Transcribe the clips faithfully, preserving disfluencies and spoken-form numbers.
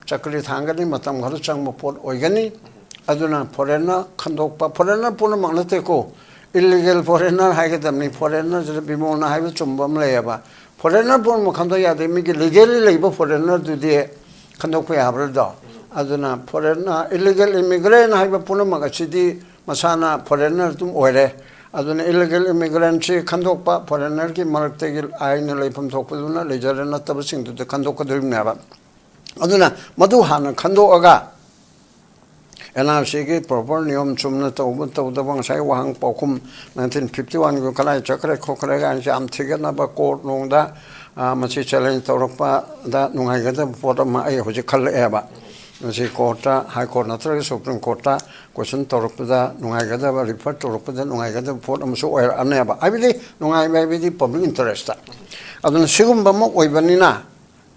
ꯆꯀ꯭ꯔꯤ ꯊꯥꯡꯒꯅꯤ, ꯃꯇꯝ ꯈꯔ ꯆꯪꯕ ꯄꯣꯠ ꯑꯣꯏꯒꯅꯤ꯫ ꯑꯗꯨꯅ ꯐꯣꯔꯦꯟꯅꯔ ꯈꯟꯗꯣꯛꯄ, ꯐꯣꯔꯦꯟꯅꯔ ꯄꯨꯝꯅꯃꯛ ꯅꯠꯇꯦꯀꯣ, ꯏꯂꯤꯒꯦꯜ ꯐꯣꯔꯦꯟꯅꯔ ꯍꯥꯏꯒꯗꯕꯅꯤ꯫ ꯐꯣꯔꯦꯟꯅꯔꯁꯤꯗ ꯕꯤꯃꯣꯜꯅ ꯍꯥꯏꯕ ꯆꯨꯝꯕ ꯑꯃ ꯂꯩꯌꯦꯕ, ꯐꯣꯔꯦꯟꯅꯔ ꯄꯨꯝꯅꯃꯛ ꯈꯟꯗꯣꯛ ꯌꯥꯗꯦ, ꯃꯤꯒꯤ ꯂꯤꯒꯦꯜꯂꯤ ꯂꯩꯕ ꯐꯣꯔꯦꯟꯅꯔꯗꯨꯗꯤ ꯈꯟꯗꯣꯛꯄ ꯌꯥꯕ꯭ꯔꯗꯣ? ꯑꯗꯨꯅ ꯐꯣꯔꯦꯟꯅꯔ, ꯏꯂꯤꯒꯦꯜ ꯏꯃꯤꯒ꯭ꯔꯦꯟ ꯍꯥꯏꯕ ꯄꯨꯝꯅꯃꯛ ꯑꯁꯤꯗꯤ ꯃꯁꯥꯅ ꯐꯣꯔꯦꯟꯅꯔ ꯑꯗꯨꯝ ꯑꯣꯏꯔꯦ꯫ ꯑꯗꯨꯅ ꯏꯂꯤꯒꯦꯜ ꯏꯃꯤꯒ꯭ꯔꯦꯟꯁꯤ ꯈꯟꯗꯣꯛꯄ, ꯐꯣꯔꯦꯟꯅꯔꯒꯤ ꯃꯔꯛꯇꯒꯤ ꯑꯥꯏꯟꯅ ꯂꯩꯐꯝ ꯊꯣꯛꯄꯗꯨꯅ ꯂꯩꯖꯔꯦ, ꯅꯠꯇꯕꯁꯤꯡꯗꯨꯗ ꯈꯟꯗꯣꯛꯀꯗꯧꯔꯤꯕꯅꯦꯕ꯫ ꯑꯗꯨꯅ ꯃꯗꯨ ꯍꯥꯟꯅ ꯈꯟꯗꯣꯛꯑꯒ ꯑꯦꯟ ꯑꯥꯔ ꯁꯤꯒꯤ ꯄ꯭ꯔꯣꯄꯔ ꯅꯤꯌꯣꯝ ꯆꯨꯝꯅ ꯇꯧꯕ ꯇꯧꯗꯕ, ꯉꯁꯥꯏ ꯋꯥꯍꯪ ꯄꯥꯎꯈꯨꯝ ꯅꯥꯏꯟꯇꯤꯟ ꯐꯤꯐꯇꯤ ꯋꯥꯟꯒꯤ ꯀꯗꯥꯏ ꯆꯠꯈ꯭ꯔꯦ ꯈꯣꯠꯈ꯭ꯔꯦ ꯀꯥꯏꯅꯁꯦ ꯌꯥꯝ ꯊꯤꯒꯠꯅꯕ, ꯀꯣꯔꯠ ꯅꯨꯡꯗ, ꯑ, ꯃꯁꯤ ꯆꯦꯂꯦꯟꯖ ꯇꯧꯔꯛꯄꯗ ꯅꯨꯡꯉꯥꯏꯒꯗꯕ ꯄꯣꯠ ꯑꯃ ꯑꯩ ꯍꯧꯖꯤꯛ ꯈꯜꯂꯛꯑꯦꯕ꯫ ꯃꯁꯤ ꯀꯣꯔꯠꯇ, ꯍꯥꯏ ꯀꯣꯔꯠ ꯅꯠꯇ꯭ꯔꯒ ꯁꯨꯄ꯭ꯔꯤꯝ ꯀꯣꯔꯠꯇ ꯀꯣꯏꯁꯟ ꯇꯧꯔꯛꯄꯗ ꯅꯨꯡꯉꯥꯏꯒꯗꯕ, ꯔꯤꯐꯔ ꯇꯧꯔꯛꯄꯗ ꯅꯨꯡꯉꯥꯏꯒꯗꯕ ꯄꯣꯠ ꯑꯃꯁꯨ ꯑꯣꯏꯔꯛꯑꯅꯦꯕ꯫ ꯍꯥꯏꯕꯗꯤ ꯅꯨꯡꯉꯥꯏꯕ ꯍꯥꯏꯕꯗꯤ ꯄꯕ꯭ꯂꯤꯛ ꯏꯟꯇꯔꯦꯁꯇ꯫ ꯑꯗꯨꯅ ꯁꯤꯒꯨꯝꯕ ꯑꯃ ꯑꯣꯏꯕꯅꯤꯅ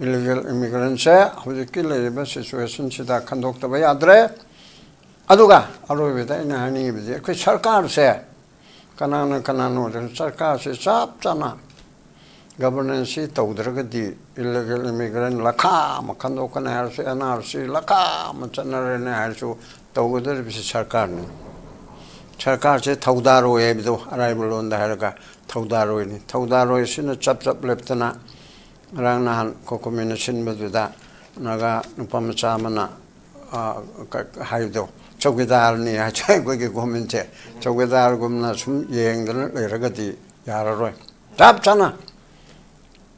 ꯏꯂꯤꯒꯦꯜ ꯏꯃꯤꯒ꯭ꯔꯦꯟꯁꯦ ꯍꯧꯖꯤꯛꯀꯤ ꯂꯩꯔꯤꯕ ꯁꯤꯆꯨꯋꯦꯁꯟꯁꯤꯗ ꯈꯟꯗꯣꯛꯇꯕ ꯌꯥꯗ꯭ꯔꯦ꯫ ꯑꯗꯨꯒ ꯑꯔꯣꯏꯕꯗ ꯑꯩꯅ ꯍꯥꯏꯅꯤꯡꯉꯤꯕꯗꯤ, ꯑꯩꯈꯣꯏ ꯁꯔꯀꯥꯔꯁꯦ ꯀꯅꯥꯅ ꯀꯅꯥꯅꯣ, ꯁꯔꯀꯥꯔꯁꯦ ꯆꯞ ꯆꯥꯅ ꯒꯕꯔꯅꯦꯟꯁꯁꯤ ꯇꯧꯗ꯭ꯔꯒꯗꯤ ꯏꯂꯤꯒꯦꯜ ꯏꯃꯤꯒ꯭ꯔꯦꯟ ꯂꯈꯥ ꯑꯃ ꯈꯟꯗꯣꯛꯀꯅꯤ ꯍꯥꯏꯔꯁꯨ, ꯑꯦꯟ ꯑꯥꯔ ꯁꯤ ꯂꯈꯥ ꯑꯃ ꯆꯠꯅꯔꯦꯅꯦ ꯍꯥꯏꯔꯁꯨ, ꯇꯧꯒꯗꯧꯔꯤꯕꯁꯤ ꯁꯔꯀꯥꯔꯅꯤ꯫ ꯁꯔꯀꯥꯔꯁꯦ ꯊꯧꯗꯥꯔꯣꯏ ꯍꯥꯏꯕꯗꯣ, ꯑꯔꯥꯏꯕ ꯂꯣꯟꯗ ꯍꯥꯏꯔꯒ ꯊꯧꯗꯥꯔꯣꯏꯅꯤ꯫ ꯊꯧꯗꯥꯔꯣꯏꯁꯤꯅ ꯆꯞ ꯆꯞ ꯂꯦꯞꯇꯅ ꯉꯔꯥꯡ ꯅꯍꯥꯟ ꯀꯣꯀꯣꯃꯤꯅ ꯁꯤꯟꯕꯗꯨꯗ ꯅꯥꯒꯥ ꯅꯨꯄꯥ ꯃꯆꯥ ꯑꯃꯅ, ꯑ, ꯀ-, ꯍꯥꯏꯕꯗꯣ, ꯆꯧꯀꯤꯗꯥꯔꯅꯤ ꯍꯥꯏꯁꯦ ꯑꯩꯈꯣꯏꯒꯤ ꯒꯣꯔꯃꯦꯟꯁꯦ꯫ ꯆꯧꯀꯤꯗꯥꯔꯒꯨꯝꯅ ꯁꯨꯝ ꯌꯦꯡꯗꯅ ꯂꯩꯔꯒꯗꯤ ꯌꯥꯔꯔꯣꯏ꯫ ꯆꯞ ꯆꯥꯅ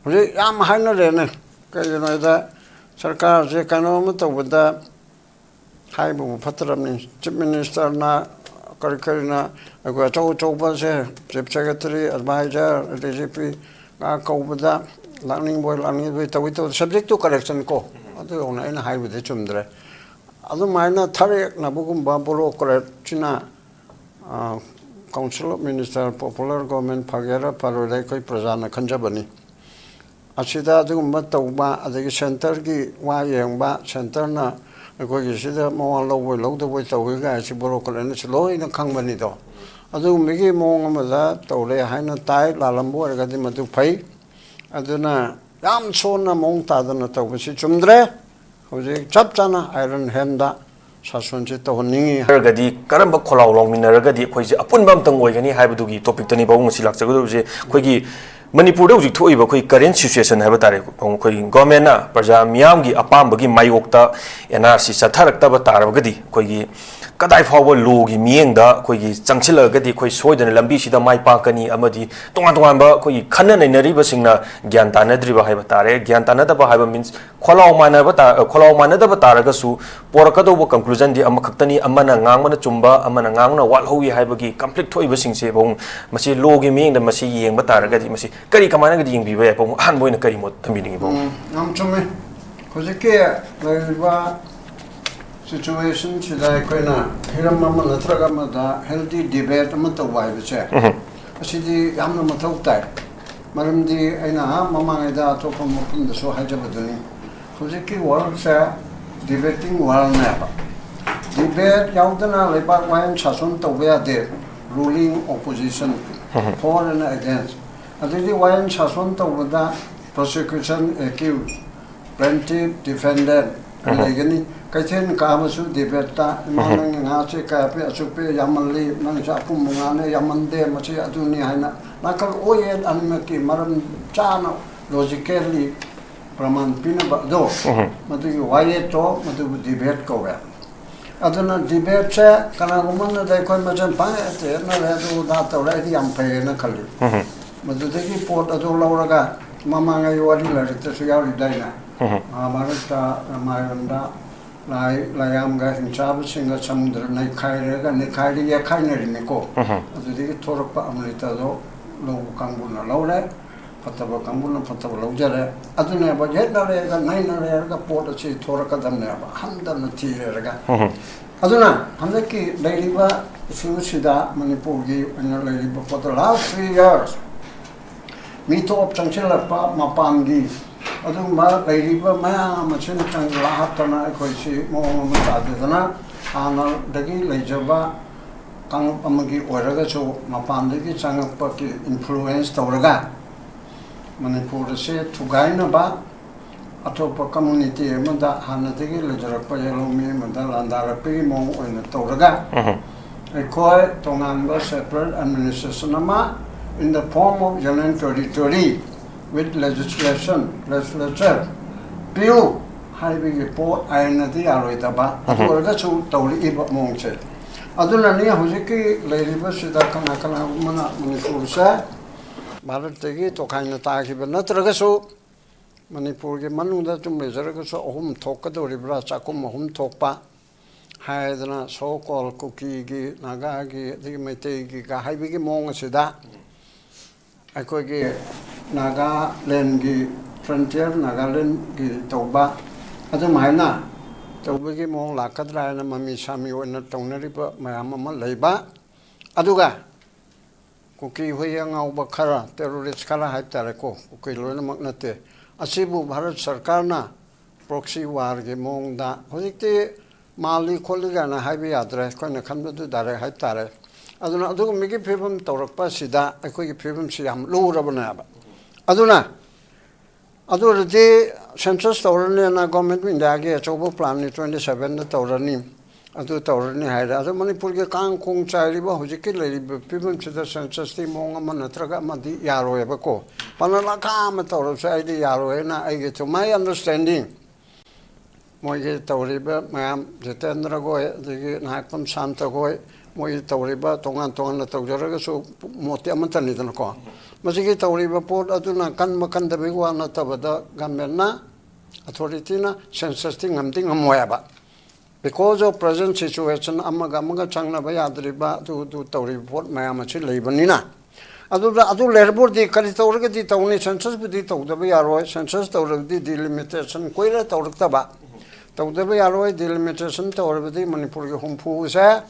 ꯍꯧꯖꯤꯛ ꯌꯥꯝ ꯍꯥꯏꯅꯔꯦꯅꯦ꯫ ꯀꯩꯒꯤꯅꯣ ꯍꯥꯏꯗ, ꯁꯔꯀꯥꯔꯁꯦ ꯀꯩꯅꯣ ꯑꯃ ꯇꯧꯕꯗ ꯍꯥꯏꯕꯕꯨ ꯐꯠꯇ꯭ꯔꯕꯅꯤ꯫ ꯆꯤꯐ ꯃꯤꯅꯤꯁꯇꯔꯅ ꯀꯔꯤ ꯀꯔꯤꯅ ꯑꯩꯈꯣꯏ ꯑꯆꯧ ꯑꯆꯧꯕꯁꯦ, chief secretary, adviser, D G P ꯉꯥ ꯀꯧꯕꯗ ꯂꯥꯛꯅꯤꯡꯕꯣꯏ ꯂꯥꯛꯅꯤꯡꯕꯣꯏ ꯇꯧꯏ ꯇꯧꯏ꯫ ꯁꯕꯖꯦꯛ ꯇꯨ ꯀꯔꯦꯛꯁꯟ ꯀꯣ, ꯑꯗꯨ ꯌꯧꯅ ꯑꯩꯅ ꯍꯥꯏꯕꯗꯤ ꯆꯨꯝꯗ꯭ꯔꯦ꯫ ꯑꯗꯨꯃꯥꯏꯅ ꯊꯔꯦꯛꯅꯕꯒꯨꯝꯕ ꯕꯨꯔꯣꯀ꯭ꯔꯦꯠꯁꯤꯅ, uh, council of minister, popular government ꯐꯒꯦꯔꯥ ꯐꯔꯣꯏꯔꯥ ꯑꯩꯈꯣꯏ ꯄ꯭ꯔꯖꯥꯅ ꯈꯟꯖꯕꯅꯤ꯫ ꯑꯁꯤꯗ ꯑꯗꯨꯒꯨꯝꯕ ꯇꯧꯕ, ꯑꯗꯒꯤ ꯁꯦꯟꯇꯔꯒꯤ ꯋꯥ ꯌꯦꯡꯕ, ꯁꯦꯟꯇꯔꯅ ꯑꯩꯈꯣꯏꯒꯤ ꯁꯤꯗ ꯃꯋꯥ ꯂꯧꯕꯣꯏ ꯂꯧꯗꯕꯣꯏ ꯇꯧꯏ ꯀꯥꯏꯁꯤ ꯕꯨꯔꯣꯀ꯭ꯔꯦꯠꯅꯁꯨ ꯂꯣꯏꯅ ꯈꯪꯕꯅꯤꯗꯣ꯫ ꯑꯗꯨꯒꯨꯝꯕꯒꯤ ꯃꯑꯣꯡ ꯑꯃꯗ ꯇꯧꯔꯦ ꯍꯥꯏꯅ ꯇꯥꯏ꯫ ꯂꯥꯜꯂꯝꯕ ꯑꯣꯏꯔꯒꯗꯤ ꯃꯗꯨ ꯐꯩ꯫ ꯑꯗꯨꯅ ꯌꯥꯝ ꯁꯣꯟꯅ ꯃꯑꯣꯡ ꯇꯥꯗꯅ ꯇꯧꯕꯁꯤ ꯆꯨꯝꯗ꯭ꯔꯦ꯫ ꯍꯧꯖꯤꯛ ꯆꯞ ꯆꯥꯅ ꯑꯥꯏꯔꯟ ꯍꯦꯟꯗ ꯁꯥꯁꯟꯁꯦ ꯇꯧꯍꯟꯅꯤꯡꯉꯤ꯫ ꯍꯥꯏꯔꯒꯗꯤ ꯀꯔꯝꯕ ꯈꯣꯜꯂꯥꯎ ꯂꯥꯎꯃꯤꯟꯅꯔꯒꯗꯤ ꯑꯩꯈꯣꯏꯁꯦ ꯑꯄꯨꯟꯕ ꯑꯝꯇꯪ ꯑꯣꯏꯒꯅꯤ ꯍꯥꯏꯕꯗꯨꯒꯤ ꯇꯣꯄꯤꯛꯇꯅꯤ ꯄꯥꯕꯨꯡ ꯉꯁꯤ ꯂꯥꯛꯆꯒꯗꯧꯔꯤꯁꯦ꯫ ꯑꯩꯈꯣꯏꯒꯤ ꯃꯅꯤꯄꯨꯔꯗ ꯍꯧꯖꯤꯛ ꯊꯣꯛꯏꯕ ꯑꯩꯈꯣꯏ ꯀꯔꯦꯟ ꯁꯤꯆꯨꯋꯦꯁꯟ ꯍꯥꯏꯕ ꯇꯥꯔꯦ ꯄꯥꯕꯨꯡ, ꯑꯩꯈꯣꯏꯒꯤ ꯒꯣꯔꯃꯦꯟꯅ ꯄ꯭ꯔꯖꯥ ꯃꯤꯌꯥꯝꯒꯤ ꯑꯄꯥꯝꯕꯒꯤ ꯃꯥꯌꯣꯛꯇ ꯑꯦꯟ ꯑꯥꯔ ꯁꯤ ꯆꯠꯊꯔꯛꯇꯕ ꯇꯥꯔꯕꯒꯗꯤ ꯑꯩꯈꯣꯏꯒꯤ ꯀꯗꯥꯏ ꯐꯥꯎꯕ ꯂꯣꯒꯤ ꯃꯤꯠꯌꯦꯡꯗ ꯑꯩꯈꯣꯏꯒꯤ ꯆꯪꯁꯤꯜꯂꯒꯗꯤ ꯑꯩꯈꯣꯏ ꯁꯣꯏꯗꯅ ꯂꯝꯕꯤꯁꯤꯗ ꯃꯥꯏ ꯄꯥꯛꯀꯅꯤ ꯑꯃꯗꯤ ꯇꯣꯉꯥꯟ ꯇꯣꯉꯥꯟꯕ ꯑꯩꯈꯣꯏꯒꯤ ꯈꯟꯅ ꯅꯩꯅꯔꯤꯕꯁꯤꯡꯅ ꯒ꯭ꯌꯥꯟ ꯇꯥꯅꯗ꯭ꯔꯤꯕ ꯍꯥꯏꯕ ꯇꯥꯔꯦ꯫ ꯒ꯭ꯌꯥꯟ ꯇꯥꯅꯗꯕ ꯍꯥꯏꯕ ꯃꯤꯟꯁ ꯈꯣꯜꯂꯥꯎ ꯃꯥꯟꯅꯕ ꯇꯥ-, ꯈꯣꯜꯂꯥꯎ ꯃꯥꯟꯅꯗꯕ ꯇꯥꯔꯒꯁꯨ ꯄꯣꯔꯛꯀꯗꯧꯕ ꯀꯟꯀ꯭ꯂꯨꯖꯟꯗꯤ ꯑꯃꯈꯛꯇꯅꯤ, ꯑꯃꯅ ꯉꯥꯡꯕꯅ ꯆꯨꯝꯕ, ꯑꯃꯅ ꯉꯥꯡꯕꯅ ꯋꯥꯠꯍꯧꯏ ꯍꯥꯏꯕꯒꯤ ꯀꯟꯐ꯭ꯂꯤꯛ ꯊꯣꯛꯏꯕꯁꯤꯡꯁꯦ ꯄꯥꯕꯨꯡ, ꯃꯁꯤ ꯂꯣꯒꯤ ꯃꯤꯠꯌꯦꯡꯗ ꯃꯁꯤ ꯌꯦꯡꯕ ꯇꯥꯔꯒꯗꯤ ꯃꯁꯤ ꯀꯔꯤ ꯀꯃꯥꯏꯅꯒꯗꯤ ꯌꯦꯡꯕꯤꯕ ꯌꯥꯏ ꯄꯥꯕꯨꯡ? ꯑꯍꯥꯟꯕ ꯑꯣꯏꯅ ꯀꯔꯤ ꯃꯣꯠ ꯊꯝꯕꯤꯅꯤꯡꯉꯤ ꯄꯥꯕꯨꯡ? ꯎꯝ, ꯌꯥꯝ ꯆꯨꯝꯃꯤ꯫ ꯍꯧꯖꯤꯛꯀꯤ ꯂꯩꯔꯤꯕ ꯁꯤꯆꯨꯋꯦꯁꯟꯁꯤꯗ ꯑꯩꯈꯣꯏꯅ ꯍꯤꯔꯝ ꯑꯃ ꯅꯠꯇ꯭ꯔꯒ ꯑꯃꯗ ꯍꯦꯜꯗꯤ ꯗꯤꯕꯦꯠ ꯑꯃ ꯇꯧꯕ ꯍꯥꯏꯕꯁꯦ, ꯎꯝ꯫ ꯑꯁꯤꯗꯤ ꯌꯥꯝꯅ ꯃꯊꯧ ꯇꯥꯏ꯫ ꯃꯔꯝꯗꯤ ꯑꯩꯅ ꯑꯥ ꯃꯃꯥꯡꯉꯩꯗ ꯑꯇꯣꯞꯄ ꯃꯐꯝꯗꯁꯨ ꯍꯥꯏꯖꯕꯗꯨꯅꯤ, ꯍꯧꯖꯤꯛꯀꯤ ꯋꯥꯔꯜꯁꯦ ꯗꯤꯕꯦꯇꯤꯡ ꯋꯥꯔꯜꯅꯦꯕ꯫ ꯗꯤꯕꯦꯠ ꯌꯥꯎꯗꯅ ꯂꯩꯕꯥꯛ ꯋꯥꯌꯦꯜ ꯁꯥꯁꯟ ꯇꯧꯕ ꯌꯥꯗꯦ꯫ Ruling opposition, for and against. ꯑꯗꯨꯗꯤ ꯋꯥꯌꯦꯜ ꯁꯥꯁꯟ ꯇꯧꯕꯗ ꯄ꯭ꯔꯣꯁꯤꯀ꯭ꯌꯨꯁꯟ ꯑꯦꯀ꯭ꯌꯨꯖ, ꯄ꯭ꯂꯦꯟꯇꯤꯐ ꯗꯤꯐꯦꯟꯗꯦꯟ ꯎꯝ꯫ ꯂꯩꯒꯅꯤ꯫ ꯀꯩꯊꯦꯜ ꯀꯥꯕꯁꯨ ꯗꯤꯕꯦꯠꯇ ꯏꯃꯥ, ꯎꯝ꯫ ꯅꯪꯒꯤ ꯉꯥꯁꯦ ꯀꯌꯥ ꯄꯤ, ꯑꯁꯨꯛ ꯄꯤ, ꯌꯥꯝꯃꯜꯂꯤ, ꯅꯪꯁꯦ ꯑꯄꯨꯝꯕ ꯉꯥꯅꯦ, ꯌꯥꯝꯃꯟꯗꯦ, ꯃꯁꯤ ꯑꯗꯨꯅꯤ ꯍꯥꯏꯅ ꯅꯥꯀꯜ ꯑꯣꯏꯌꯦ ꯑꯅꯤꯃꯛꯀꯤ ꯃꯔꯝ ꯆꯥꯅ ꯂꯣꯖꯤꯀꯦꯜꯂꯤ ꯄ꯭ꯔꯃꯥꯟ ꯄꯤꯅꯕ ꯑꯗꯣ, ꯎꯝ꯫ ꯃꯗꯨꯒꯤ ꯋꯥꯌꯦꯠꯇꯣ ꯃꯗꯨꯕꯨ ꯗꯤꯕꯦꯠ ꯀꯧꯋꯦ꯫ ꯑꯗꯨꯅ ꯗꯤꯕꯦꯠꯁꯦ ꯀꯅꯥꯒꯨꯝꯕ ꯑꯃꯅꯗꯤ ꯑꯩꯈꯣꯏ ꯃꯁꯦꯟ ꯄꯪꯍꯦꯠꯇ ꯍꯦꯠꯅꯔꯦ, ꯑꯗꯨ ꯑꯗꯥ ꯇꯧꯔꯦ, ꯑꯩꯗꯤ ꯌꯥꯝ ꯐꯩꯌꯦꯅ ꯈꯜꯂꯤ꯫ ꯎꯝ꯫ ꯃꯗꯨꯗꯒꯤ ꯄꯣꯠ ꯑꯗꯨ ꯂꯧꯔꯒ ꯃꯃꯥꯡꯉꯩ ꯋꯥꯔꯤ ꯂꯥꯏꯔꯤꯛꯇꯁꯨ ꯌꯥꯎꯔꯤꯗꯥꯏꯅꯦ? ꯎꯝ꯫ ꯃꯍꯥꯚꯥꯔꯠꯇ ꯔꯥꯃꯥꯌꯟꯗ ꯂꯥꯏ ꯂꯥꯏꯌꯥꯝꯒ ꯍꯤꯡꯆꯥꯕꯁꯤꯡꯒ ꯁꯃꯨꯗ꯭ꯔ ꯅꯩꯈꯥꯏꯔꯒ, ꯅꯩꯈꯥꯏꯔꯒ ꯌꯦꯛꯈꯥꯏꯅꯔꯤꯅꯤꯀꯣ꯫ ꯎꯝ꯫ ꯑꯗꯨꯗꯒꯤ ꯊꯣꯔꯛꯄ ꯑꯃ꯭ꯔꯤꯇꯗꯣ ꯂꯧꯕ ꯀꯥꯡꯕꯨꯅ ꯂꯧꯔꯦ, ꯐꯠꯇꯕ ꯀꯥꯡꯕꯨꯅ ꯐꯠꯇꯕ ꯂꯧꯖꯔꯦ꯫ ꯑꯗꯨꯅꯦꯕ ꯌꯦꯠꯅꯔꯦꯒ ꯅꯩꯅꯔꯦꯒ ꯄꯣꯠ ꯑꯁꯤ ꯊꯣꯔꯛꯀꯗꯕꯅꯦꯕ, ꯍꯟꯊꯅ ꯊꯤꯔꯦꯔꯒ꯫ ꯎꯝ꯫ ꯑꯗꯨꯅ ꯍꯟꯗꯛꯀꯤ ꯂꯩꯔꯤꯕ ꯏꯁꯨꯁꯤꯗ ꯃꯅꯤꯄꯨꯔꯒꯤ ꯑꯣꯏꯅ ꯂꯩꯔꯤꯕ ꯄꯣꯠꯇꯣ last three years ꯃꯤꯇꯣꯞ ꯆꯪꯁꯤꯜꯂꯛꯄ ꯃꯄꯥꯟꯒꯤ ꯑꯗꯨꯒꯨꯝꯕ ꯂꯩꯔꯤꯕ ꯃꯌꯥꯝ ꯑꯁꯤꯅ ꯆꯪꯁꯤꯜꯂꯛꯇꯅ ꯑꯩꯈꯣꯏꯁꯤ ꯃꯑꯣꯡ ꯑꯃ ꯇꯥꯗꯗꯅ ꯍꯥꯟꯅꯗꯒꯤ ꯂꯩꯖꯕ ꯀꯥꯡꯂꯨꯞ ꯑꯃꯒꯤ ꯑꯣꯏꯔꯒꯁꯨ ꯃꯄꯥꯟꯗꯒꯤ ꯆꯪꯉꯛꯄꯒꯤ ꯏꯟꯐ꯭ꯂꯨꯋꯦꯟꯁ ꯇꯧꯔꯒ ꯃꯅꯤꯄꯨꯔ ꯑꯁꯦ ꯊꯨꯒꯥꯏꯅꯕ, ꯑꯇꯣꯞꯄ community ꯑꯃꯗ ꯍꯥꯟꯅꯗꯒꯤ ꯂꯩꯖꯔꯛꯄ ꯌꯦꯜꯍꯧꯃꯤ ꯑꯃꯗ ꯂꯥꯟꯗꯥꯔꯛꯄꯒꯤ ꯃꯑꯣꯡ ꯑꯣꯏꯅ ꯇꯧꯔꯒ, ꯑꯩꯈꯣꯏ ꯇꯣꯉꯥꯟꯕ separate administration ꯑꯃ in the form of union territory with legislation, legislature ꯄꯤꯌꯨ ꯍꯥꯏꯕꯒꯤ ꯄꯣꯠ ꯑꯥꯏꯟꯅꯗꯤ ꯌꯥꯔꯣꯏꯗꯕ, ꯑꯗꯨ ꯑꯣꯏꯔꯒꯁꯨ ꯇꯧꯔꯛꯏꯕ ꯃꯑꯣꯡꯁꯦ꯫ ꯑꯗꯨꯅꯅꯤ ꯍꯧꯖꯤꯛꯀꯤ ꯂꯩꯔꯤꯕꯁꯤꯗ ꯀꯅꯥ ꯀꯅꯥꯒꯨꯝꯕꯅ ꯃꯅꯤꯄꯨꯔꯁꯦ ꯚꯥꯔꯠꯇꯒꯤ ꯇꯣꯈꯥꯏꯅ ꯇꯥꯈꯤꯕ ꯅꯠꯇ꯭ꯔꯒꯁꯨ, ꯃꯅꯤꯄꯨꯔꯒꯤ ꯃꯅꯨꯡꯗ ꯑꯗꯨꯝ ꯂꯩꯖꯔꯒꯁꯨ ꯑꯍꯨꯝ ꯊꯣꯛꯀꯗꯧꯔꯤꯕ꯭ꯔꯥ, ꯆꯥꯛꯈꯨꯝ ꯑꯍꯨꯝ ꯊꯣꯛꯄ ꯍꯥꯏꯗꯅ, so called ꯀꯨꯀꯤꯒꯤ, ꯅꯥꯒꯥꯒꯤ, ꯑꯗꯒꯤ ꯃꯩꯇꯩꯒꯤꯒ ꯍꯥꯏꯕꯒꯤ ꯃꯑꯣꯡ ꯑꯁꯤꯗ ꯑꯩꯈꯣꯏꯒꯤ ꯅꯥꯒꯥꯂꯦꯟꯒꯤ frontier, ꯅꯥꯒꯥꯂꯦꯟꯒꯤ ꯇꯧꯕ ꯑꯗꯨꯝꯍꯥꯏꯅ ꯇꯧꯕꯒꯤ ꯃꯑꯣꯡ ꯂꯥꯛꯀꯗ꯭ꯔꯥ ꯍꯥꯏꯅ ꯃꯃꯤ ꯁꯥꯃꯤ ꯑꯣꯏꯅ ꯇꯧꯅꯔꯤꯕ ꯃꯌꯥꯝ ꯑꯃ ꯂꯩꯕ꯫ ꯑꯗꯨꯒ ꯀꯨꯀꯤ ꯍꯨꯏ ꯑꯉꯥꯎꯕ ꯈꯔ, terrorist ꯈꯔ ꯍꯥꯏꯕ ꯇꯥꯔꯦꯀꯣ, ꯀꯨꯀꯤ ꯂꯣꯏꯅꯃꯛ ꯅꯠꯇꯦ, ꯑꯁꯤꯕꯨ ꯚꯥꯔꯠ ꯁꯔꯀꯥꯔꯅ proxy warꯒꯤ ꯃꯑꯣꯡꯗ, ꯍꯧꯖꯤꯛꯇꯤ ꯃꯥꯜꯂꯤ ꯈꯣꯠꯂꯤ ꯀꯥꯏꯅ ꯍꯥꯏꯕ ꯌꯥꯗ꯭ꯔꯦ, ꯑꯩꯈꯣꯏꯅ ꯈꯟꯕꯗꯨ direct ꯍꯥꯏꯕ ꯇꯥꯔꯦ꯫ ꯑꯗꯨꯅ ꯑꯗꯨꯒꯨꯝꯕꯒꯤ ꯐꯤꯕꯝ ꯇꯧꯔꯛꯄ ꯑꯁꯤꯗ ꯑꯩꯈꯣꯏꯒꯤ ꯐꯤꯕꯝꯁꯤ ꯌꯥꯝ ꯂꯨꯔꯕꯅꯦꯕ꯫ ꯑꯗꯨꯅ ꯑꯗꯨ ꯑꯣꯏꯔꯗꯤ census ꯇꯧꯔꯅꯤꯅ Government of Indiaꯒꯤ ꯑꯆꯧꯕ planꯅꯤ, twenty sevenꯗ ꯇꯧꯔꯅꯤ, ꯑꯗꯨ ꯇꯧꯔꯅꯤ ꯍꯥꯏꯔꯦ꯫ ꯑꯗꯣ ꯃꯅꯤꯄꯨꯔꯒꯤ ꯀꯥꯡ ꯈꯣꯡ ꯆꯥꯏꯔꯤꯕ ꯍꯧꯖꯤꯛꯀꯤ ꯂꯩꯔꯤꯕ ꯐꯤꯕꯝꯁꯤꯗ censusꯇꯤ ꯃꯑꯣꯡ ꯑꯃ ꯅꯠꯇ꯭ꯔꯒ ꯑꯃꯗꯤ ꯌꯥꯔꯣꯏꯕꯀꯣ꯫ ꯐꯅ ꯂꯥꯈꯥ ꯑꯃ ꯇꯧꯔꯁꯨ ꯑꯩꯗꯤ ꯌꯥꯔꯣꯏꯅ, ꯑꯩꯒꯤ, to my understanding, ꯃꯣꯏꯒꯤ ꯇꯧꯔꯤꯕ ꯃꯌꯥꯝ, ꯖꯤꯇꯦꯟꯗ꯭ꯔ ꯈꯣꯏ, ꯑꯗꯒꯤ ꯅꯥꯏꯀꯨꯝ ꯁꯥꯟꯇ ꯈꯣꯏ, ꯃꯣꯏ ꯇꯧꯔꯤꯕ ꯇꯣꯉꯥꯟ ꯇꯣꯉꯥꯟꯅ ꯇꯧꯖꯔꯒꯁꯨ ꯃꯣꯠꯇꯤ ꯑꯃꯠꯇꯅꯤꯗꯅꯀꯣ꯫ ꯃꯁꯤꯒꯤ ꯇꯧꯔꯤꯕ ꯄꯣꯠ ꯑꯗꯨꯅ ꯀꯟꯕ ꯀꯟꯗꯕꯒꯤ ꯋꯥ ꯅꯠꯇꯕꯗ, governmentꯅ, authorityꯅ censusꯇꯤ ꯉꯝꯗꯤ ꯉꯝꯃꯣꯏ ꯍꯥꯏꯕ꯫ Because of present situation, ꯑꯃꯒ ꯑꯃꯒ ꯆꯪꯅꯕ ꯌꯥꯗ꯭ꯔꯤꯕ, ꯑꯗꯨ, ꯑꯗꯨ ꯇꯧꯔꯤꯕ ꯄꯣꯠ ꯃꯌꯥꯝ ꯑꯁꯤ ꯂꯩꯕꯅꯤꯅ, ꯑꯗꯨꯗ, ꯑꯗꯨ ꯂꯩꯔꯕꯨꯗꯤ ꯀꯔꯤ ꯇꯧꯔꯒꯗꯤ ꯇꯧꯅꯤ? Censusꯄꯨꯗꯤ ꯇꯧꯗꯕ ꯌꯥꯔꯣꯏ꯫ Census ꯇꯧꯔꯕꯗꯤ delimitation ꯀꯨꯏꯔꯦ ꯇꯧꯔꯛꯇꯕ꯫ ꯇꯧꯗꯕ ꯌꯥꯔꯣꯏ꯫ Delimitation ꯇꯧꯔꯕꯗꯤ ꯃꯅꯤꯄꯨꯔꯒꯤ ꯍꯨꯝꯐꯨꯁꯦ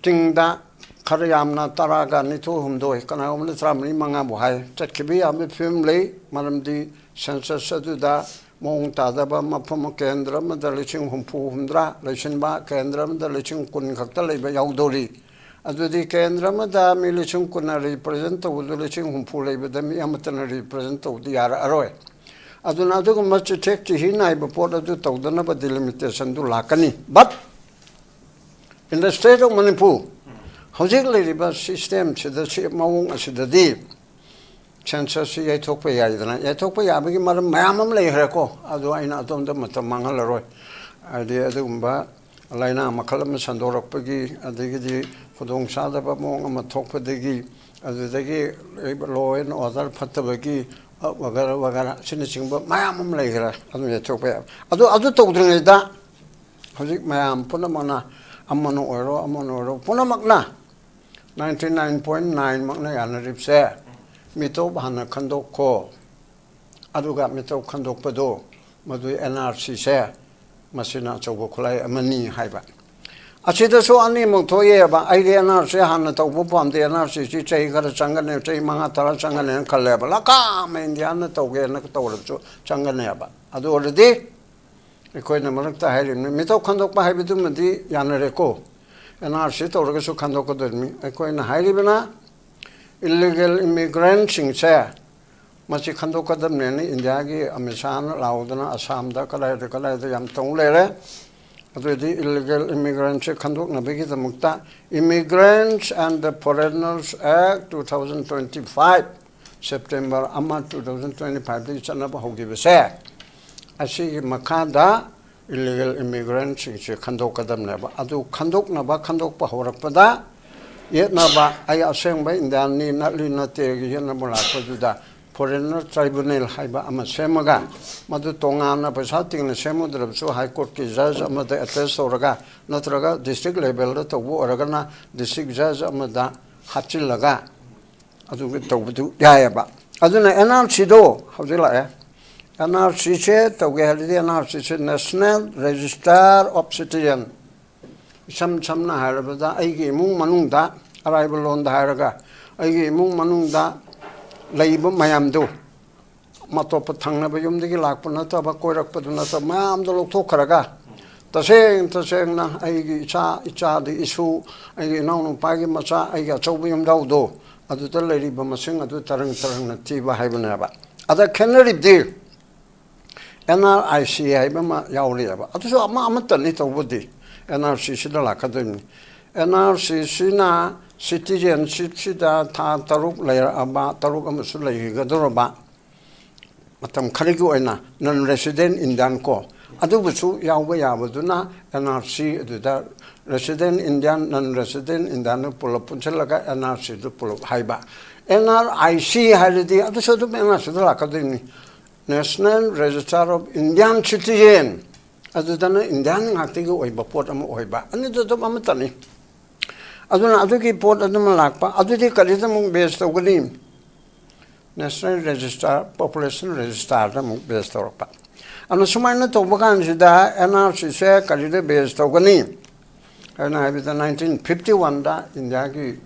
ꯆꯤꯡꯗ ꯈꯔ ꯌꯥꯝꯅ ꯇꯔꯥꯒ ꯅꯤꯊꯣꯏ ꯍꯨꯝꯗꯣꯏ, ꯀꯅꯥꯒꯨꯝꯕꯅ ꯇꯔꯥꯃꯔꯤ ꯃꯉꯥꯕꯨ ꯍꯥꯏ, ꯆꯠꯈꯤꯕ ꯌꯥꯕꯒꯤ ꯐꯤꯕꯝ ꯂꯩ꯫ ꯃꯔꯝꯗꯤ census ꯑꯗꯨꯗ ꯃꯑꯣꯡ ꯇꯥꯗꯕ ꯃꯐꯝ, ꯀꯦꯟꯗ꯭ꯔ ꯑꯃꯗ ꯂꯤꯁꯤꯡ ꯍꯨꯝꯐꯨ ꯍꯨꯝꯗ꯭ꯔꯥ ꯂꯩꯁꯤꯟꯕ, ꯀꯦꯟꯗ꯭ꯔ ꯑꯃꯗ ꯂꯤꯁꯤꯡ ꯀꯨꯟ ꯈꯛꯇ ꯂꯩꯕ ꯌꯥꯎꯗꯧꯔꯤ꯫ ꯑꯗꯨꯗꯤ ꯀꯦꯟꯗ꯭ꯔ ꯑꯃꯗ ꯃꯤ ꯂꯤꯁꯤꯡ ꯀꯨꯟꯅ represent ꯇꯧꯕꯗꯨ ꯂꯤꯁꯤꯡ ꯍꯨꯝꯐꯨ ꯂꯩꯕꯗ ꯃꯤ ꯑꯃꯠꯇꯅ represent ꯇꯧꯕꯗꯤ ꯌꯥꯔꯛꯑꯔꯣꯏ꯫ ꯑꯗꯨꯅ ꯑꯗꯨꯒꯨꯝꯕ ꯆꯤꯊꯦꯛ ꯆꯤꯍꯤ ꯅꯥꯏꯕ ꯄꯣꯠ ꯑꯗꯨ ꯇꯧꯗꯅꯕ ꯗꯤꯂꯤꯃꯤꯇꯦꯁꯟꯗꯨ ꯂꯥꯛꯀꯅꯤ꯫ But in the state of Manipur, ꯍꯧꯖꯤꯛ ꯂꯩꯔꯤꯕ ꯁꯤꯁꯇꯦꯝꯁꯤꯗ, ꯁꯤ ꯃꯑꯣꯡ ꯑꯁꯤꯗꯗꯤ ꯁꯦꯟꯁꯁꯁꯤ ꯌꯩꯊꯣꯛꯄ ꯌꯥꯏꯗꯅ, ꯌꯩꯊꯣꯛꯄ ꯌꯥꯕꯒꯤ ꯃꯔꯝ ꯃꯌꯥꯝ ꯑꯃ ꯂꯩꯈ꯭ꯔꯦꯀꯣ꯫ ꯑꯗꯨ ꯑꯩꯅ ꯑꯗꯣꯝꯗ ꯃꯇꯝ ꯃꯥꯡꯍꯜꯂꯔꯣꯏ꯫ ꯍꯥꯏꯗꯤ ꯑꯗꯨꯒꯨꯝꯕ ꯂꯥꯏꯅꯥ ꯃꯈꯜ ꯑꯃ ꯁꯟꯗꯣꯔꯛꯄꯒꯤ, ꯑꯗꯒꯤꯗꯤ ꯈꯨꯗꯣꯡꯆꯥꯗꯕ ꯃꯑꯣꯡ ꯑꯃ ꯊꯣꯛꯄꯗꯒꯤ, ꯑꯗꯨꯗꯒꯤ law and order ꯐꯠꯇꯕꯒꯤ, ꯑ, ꯋꯥꯒꯔ ꯋꯥꯒꯔ ꯑꯁꯤꯅꯆꯤꯡꯕ ꯃꯌꯥꯝ ꯑꯃ ꯂꯩꯈ꯭ꯔꯦ꯫ ꯑꯗꯨ ꯌꯩꯊꯣꯛꯄ ꯌꯥꯕ꯫ ꯑꯗꯨ, ꯑꯗꯨ ꯇꯧꯗ꯭ꯔꯤꯉꯩꯗ ꯍꯧꯖꯤꯛ ꯃꯌꯥꯝ ꯄꯨꯝꯅꯃꯛꯅ, ꯑꯃꯅ ꯑꯣꯏꯔꯣ, ꯑꯃꯅ ꯑꯣꯏꯔꯣ, ꯄꯨꯝꯅꯃꯛꯅ ninety nine point nine ꯃꯛꯅ ꯌꯥꯅꯔꯤꯕꯁꯦ, ꯃꯤꯇꯣꯞ ꯍꯥꯟꯅ ꯈꯟꯗꯣꯛꯈꯣ, ꯑꯗꯨꯒ ꯃꯤꯇꯣꯞ ꯈꯟꯗꯣꯛꯄꯗꯣ, ꯃꯗꯨ NRCꯁꯦ, ꯃꯁꯤꯅ ꯑꯆꯧꯕ ꯈꯨꯠꯂꯥꯏ ꯑꯃꯅꯤ ꯍꯥꯏꯕ꯫ ꯑꯁꯤꯗꯁꯨ ꯑꯅꯤꯃꯛ ꯊꯣꯛꯑꯦꯕ꯫ ꯑꯩꯗꯤ NRC ꯍꯥꯟꯅ ꯇꯧꯕ ꯄꯥꯝꯗꯦ, NRCꯁꯤ ꯆꯍꯤ ꯈꯔ ꯆꯪꯒꯅꯤ, ꯆꯍꯤ ꯃꯉꯥ ꯇꯔꯥ ꯆꯪꯒꯅꯤꯅ ꯈꯜꯂꯦꯕ꯫ ꯂꯀꯥꯝ ꯏꯟꯗꯤꯌꯥꯅ ꯇꯧꯒꯦꯅ ꯇꯧꯔꯕꯁꯨ ꯆꯪꯒꯅꯦꯕ꯫ ꯑꯗꯨ ꯑꯣꯏꯔꯗꯤ ꯑꯩꯈꯣꯏꯅ ꯃꯔꯛꯇ ꯍꯥꯏꯔꯤꯕꯅꯤ, ꯃꯤꯇꯣꯞ ꯈꯟꯗꯣꯛꯄ ꯍꯥꯏꯕꯗꯨꯃꯗꯤ ꯌꯥꯅꯔꯦꯀꯣ, NRC ꯇꯧꯔꯒꯁꯨ ꯈꯟꯗꯣꯛꯀꯗꯣꯏꯅꯤ꯫ ꯑꯩꯈꯣꯏꯅ ꯍꯥꯏꯔꯤꯕꯅ illegal immigrantꯁꯤꯡꯁꯦ ꯃꯁꯤ ꯈꯟꯗꯣꯛꯀꯗꯕꯅꯦꯅ ꯏꯟꯗꯤꯌꯥꯒꯤ ꯑꯃꯤꯠ ꯁꯥꯍꯅ ꯂꯥꯎꯗꯅ ꯑꯁꯥꯝꯗ ꯀꯗꯥꯏꯗ ꯀꯗꯥꯏꯗ ꯌꯥꯝ ꯇꯧ ꯂꯩꯔꯦ꯫ ꯑꯗꯨꯗꯤ illegal immigrantꯁꯦ ꯈꯟꯗꯣꯛꯅꯕꯒꯤꯗꯃꯛꯇ Immigrants and the Foreigners Act two thousand twenty five, September ꯑꯃ, two thousand twenty fiveꯗꯒꯤ ꯆꯠꯅꯕ ꯍꯧꯈꯤꯕꯁꯦ, ꯑꯁꯤꯒꯤ ꯃꯈꯥꯗ illegal immigrantꯁꯤꯡꯁꯦ ꯈꯟꯗꯣꯛꯀꯗꯕꯅꯦꯕ꯫ ꯑꯗꯨ ꯈꯟꯗꯣꯛꯅꯕ, ꯈꯟꯗꯣꯛꯄ ꯍꯧꯔꯛꯄꯗ ꯌꯦꯠꯅꯕ, ꯑꯩ ꯑꯁꯦꯡꯕ ꯏꯟꯗꯤꯌꯥꯟꯅꯤ, ꯅꯠꯂꯤ ꯅꯠꯇꯦꯒꯤ ꯌꯦꯠꯅꯕ ꯂꯥꯛꯄꯗꯨꯗ foreigner tribunal ꯍꯥꯏꯕ ꯑꯃ ꯁꯦꯝꯃꯒ, ꯃꯗꯨ ꯇꯣꯉꯥꯟꯅ ꯄꯩꯁꯥ ꯇꯤꯡꯅ ꯁꯦꯝꯃꯨꯗ꯭ꯔꯕꯁꯨ High Courtꯀꯤ judge ꯑꯃꯗ attach ꯇꯧꯔꯒ, ꯅꯠꯇ꯭ꯔꯒ district levelꯗ ꯇꯧꯕ ꯑꯣꯏꯔꯒꯅ district judge ꯑꯃꯗ ꯍꯥꯞꯆꯤꯜꯂꯒ ꯑꯗꯨꯒ ꯇꯧꯕꯗꯨ ꯌꯥꯏꯑꯕ꯫ ꯑꯗꯨꯅ NRCꯗꯣ ꯍꯧꯖꯤꯛ ꯂꯥꯛꯑꯦ꯫ NRCꯁꯦ ꯇꯧꯒꯦ ꯍꯥꯏꯔꯗꯤ NRCꯁꯦ National Register of Citizen, ꯏꯁꯝ ꯁꯝꯅ ꯍꯥꯏꯔꯕꯗ ꯑꯩꯒꯤ ꯏꯃꯨꯡ ꯃꯅꯨꯡꯗ, ꯑꯔꯥꯏꯕ ꯂꯣꯟꯗ ꯍꯥꯏꯔꯒ, ꯑꯩꯒꯤ ꯏꯃꯨꯡ ꯃꯅꯨꯡꯗ ꯂꯩꯕ ꯃꯌꯥꯝꯗꯨ, ꯑꯇꯣꯞꯄ ꯊꯪꯅꯕ ꯌꯨꯝꯗꯒꯤ ꯂꯥꯛꯄ ꯅꯠꯇꯕ, ꯀꯣꯏꯔꯛꯄꯗꯨ ꯅꯠꯇꯕ, ꯃꯌꯥꯝꯗꯣ ꯂꯧꯊꯣꯛꯈ꯭ꯔꯒ, ꯇꯁꯦꯡ ꯇꯁꯦꯡꯅ ꯑꯩꯒꯤ ꯏꯆꯥ, ꯏꯆꯥꯗꯤ ꯏꯁꯨ, ꯑꯩꯒꯤ ꯏꯅꯥꯎꯅꯨꯄꯥꯒꯤ ꯃꯆꯥ, ꯑꯩꯒꯤ ꯑꯆꯧꯕ ꯌꯨꯝꯖꯥꯎꯗꯣ, ꯑꯗꯨꯗ ꯂꯩꯔꯤꯕ ꯃꯁꯤꯡ ꯑꯗꯨ ꯇꯔꯪ ꯇꯔꯪꯅ ꯊꯤꯕ ꯍꯥꯏꯕꯅꯦꯕ꯫ ꯑꯗ ꯈꯦꯠꯅꯔꯤꯕꯗꯤ, ꯑꯦꯟ ꯑꯥꯔ ꯑꯥꯏ ꯁꯤ ꯍꯥꯏꯕ ꯑꯃ ꯌꯥꯎꯔꯤꯑꯕ꯫ ꯑꯗꯨꯁꯨ ꯑꯃ ꯑꯃꯠꯇꯅꯤ ꯇꯧꯕꯗꯤ, ꯑꯦꯟ ꯑꯥꯔ ꯁꯤꯁꯤꯗ ꯂꯥꯛꯀꯗꯣꯏꯅꯤ꯫ ꯑꯦꯟ ꯑꯥꯔ ꯁꯤꯁꯤꯅ ꯁꯤꯇꯤꯖꯦꯟꯁꯤꯞꯁꯤꯗ ꯊꯥ ꯇꯔꯨꯛ ꯂꯩꯔꯛꯑꯕ, ꯇꯔꯨꯛ ꯑꯃꯁꯨ ꯂꯩꯒꯗꯧꯔꯕ, ꯃꯇꯝ ꯈꯔꯒꯤ ꯑꯣꯏꯅ ꯅꯟ ꯔꯦꯁꯤꯗꯦꯟ ꯏꯟꯗꯤꯌꯥꯟ ꯀꯣ, ꯑꯗꯨꯕꯨꯁꯨ ꯌꯥꯎꯕ ꯌꯥꯕꯗꯨꯅ ꯑꯦꯟ ꯑꯥꯔ ꯁꯤ ꯑꯗꯨꯗ ꯔꯦꯁꯤꯗꯦꯟ ꯏꯟꯗꯤꯌꯥꯟ, ꯅꯟ ꯔꯦꯁꯤꯗꯦꯟ ꯏꯟꯗꯤꯌꯥꯟꯗꯨ ꯄꯨꯂꯞ ꯄꯨꯟꯁꯤꯜꯂꯒ ꯑꯦꯟ ꯑꯥꯔ ꯁꯤꯗꯨ ꯄꯨꯂꯞ ꯍꯥꯏꯕ꯫ ꯑꯦꯟ ꯑꯥꯔ ꯑꯥꯏ ꯁꯤ ꯍꯥꯏꯔꯗꯤ ꯑꯗꯨꯁꯨ ꯑꯗꯨꯝ ꯑꯦꯟ ꯑꯥꯔ ꯁꯤꯗ ꯂꯥꯛꯀꯗꯣꯏꯅꯤ꯫ National Register of Indian Citizen, ꯑꯗꯨꯗꯅ ꯏꯟꯗꯤꯌꯥꯟ ꯉꯥꯛꯇꯒꯤ ꯑꯣꯏꯕ ꯄꯣꯠ ꯑꯃ ꯑꯣꯏꯕ, ꯑꯅꯤꯗꯨ ꯑꯗꯨꯝ ꯑꯃꯠꯇꯅꯤ꯫ ꯑꯗꯨꯅ ꯑꯗꯨꯒꯤ ꯄꯣꯠ ꯑꯗꯨꯃ ꯂꯥꯛꯄ, ꯑꯗꯨꯗꯤ ꯀꯔꯤꯗ ꯑꯃꯨꯛ ꯕꯦꯖ ꯇꯧꯒꯅꯤ? National Register, Population Registerꯗ ꯑꯃꯨꯛ ꯕꯦꯖ ꯇꯧꯔꯛꯄ꯫ ꯑꯗꯨꯅ ꯁꯨꯃꯥꯏꯅ ꯇꯧꯕ ꯀꯥꯟꯁꯤꯗ ꯑꯦꯟ ꯑꯥꯔ ꯁꯤꯁꯦ ꯀꯔꯤꯗ ꯕꯦꯖ ꯇꯧꯒꯅꯤ ꯍꯥꯏꯅ ꯍꯥꯏꯕꯗ, ꯅꯥꯏꯟꯇꯤꯟ ꯐꯤꯐꯇꯤ ꯋꯥꯟꯗ ꯏꯟꯗꯤꯌꯥꯒꯤ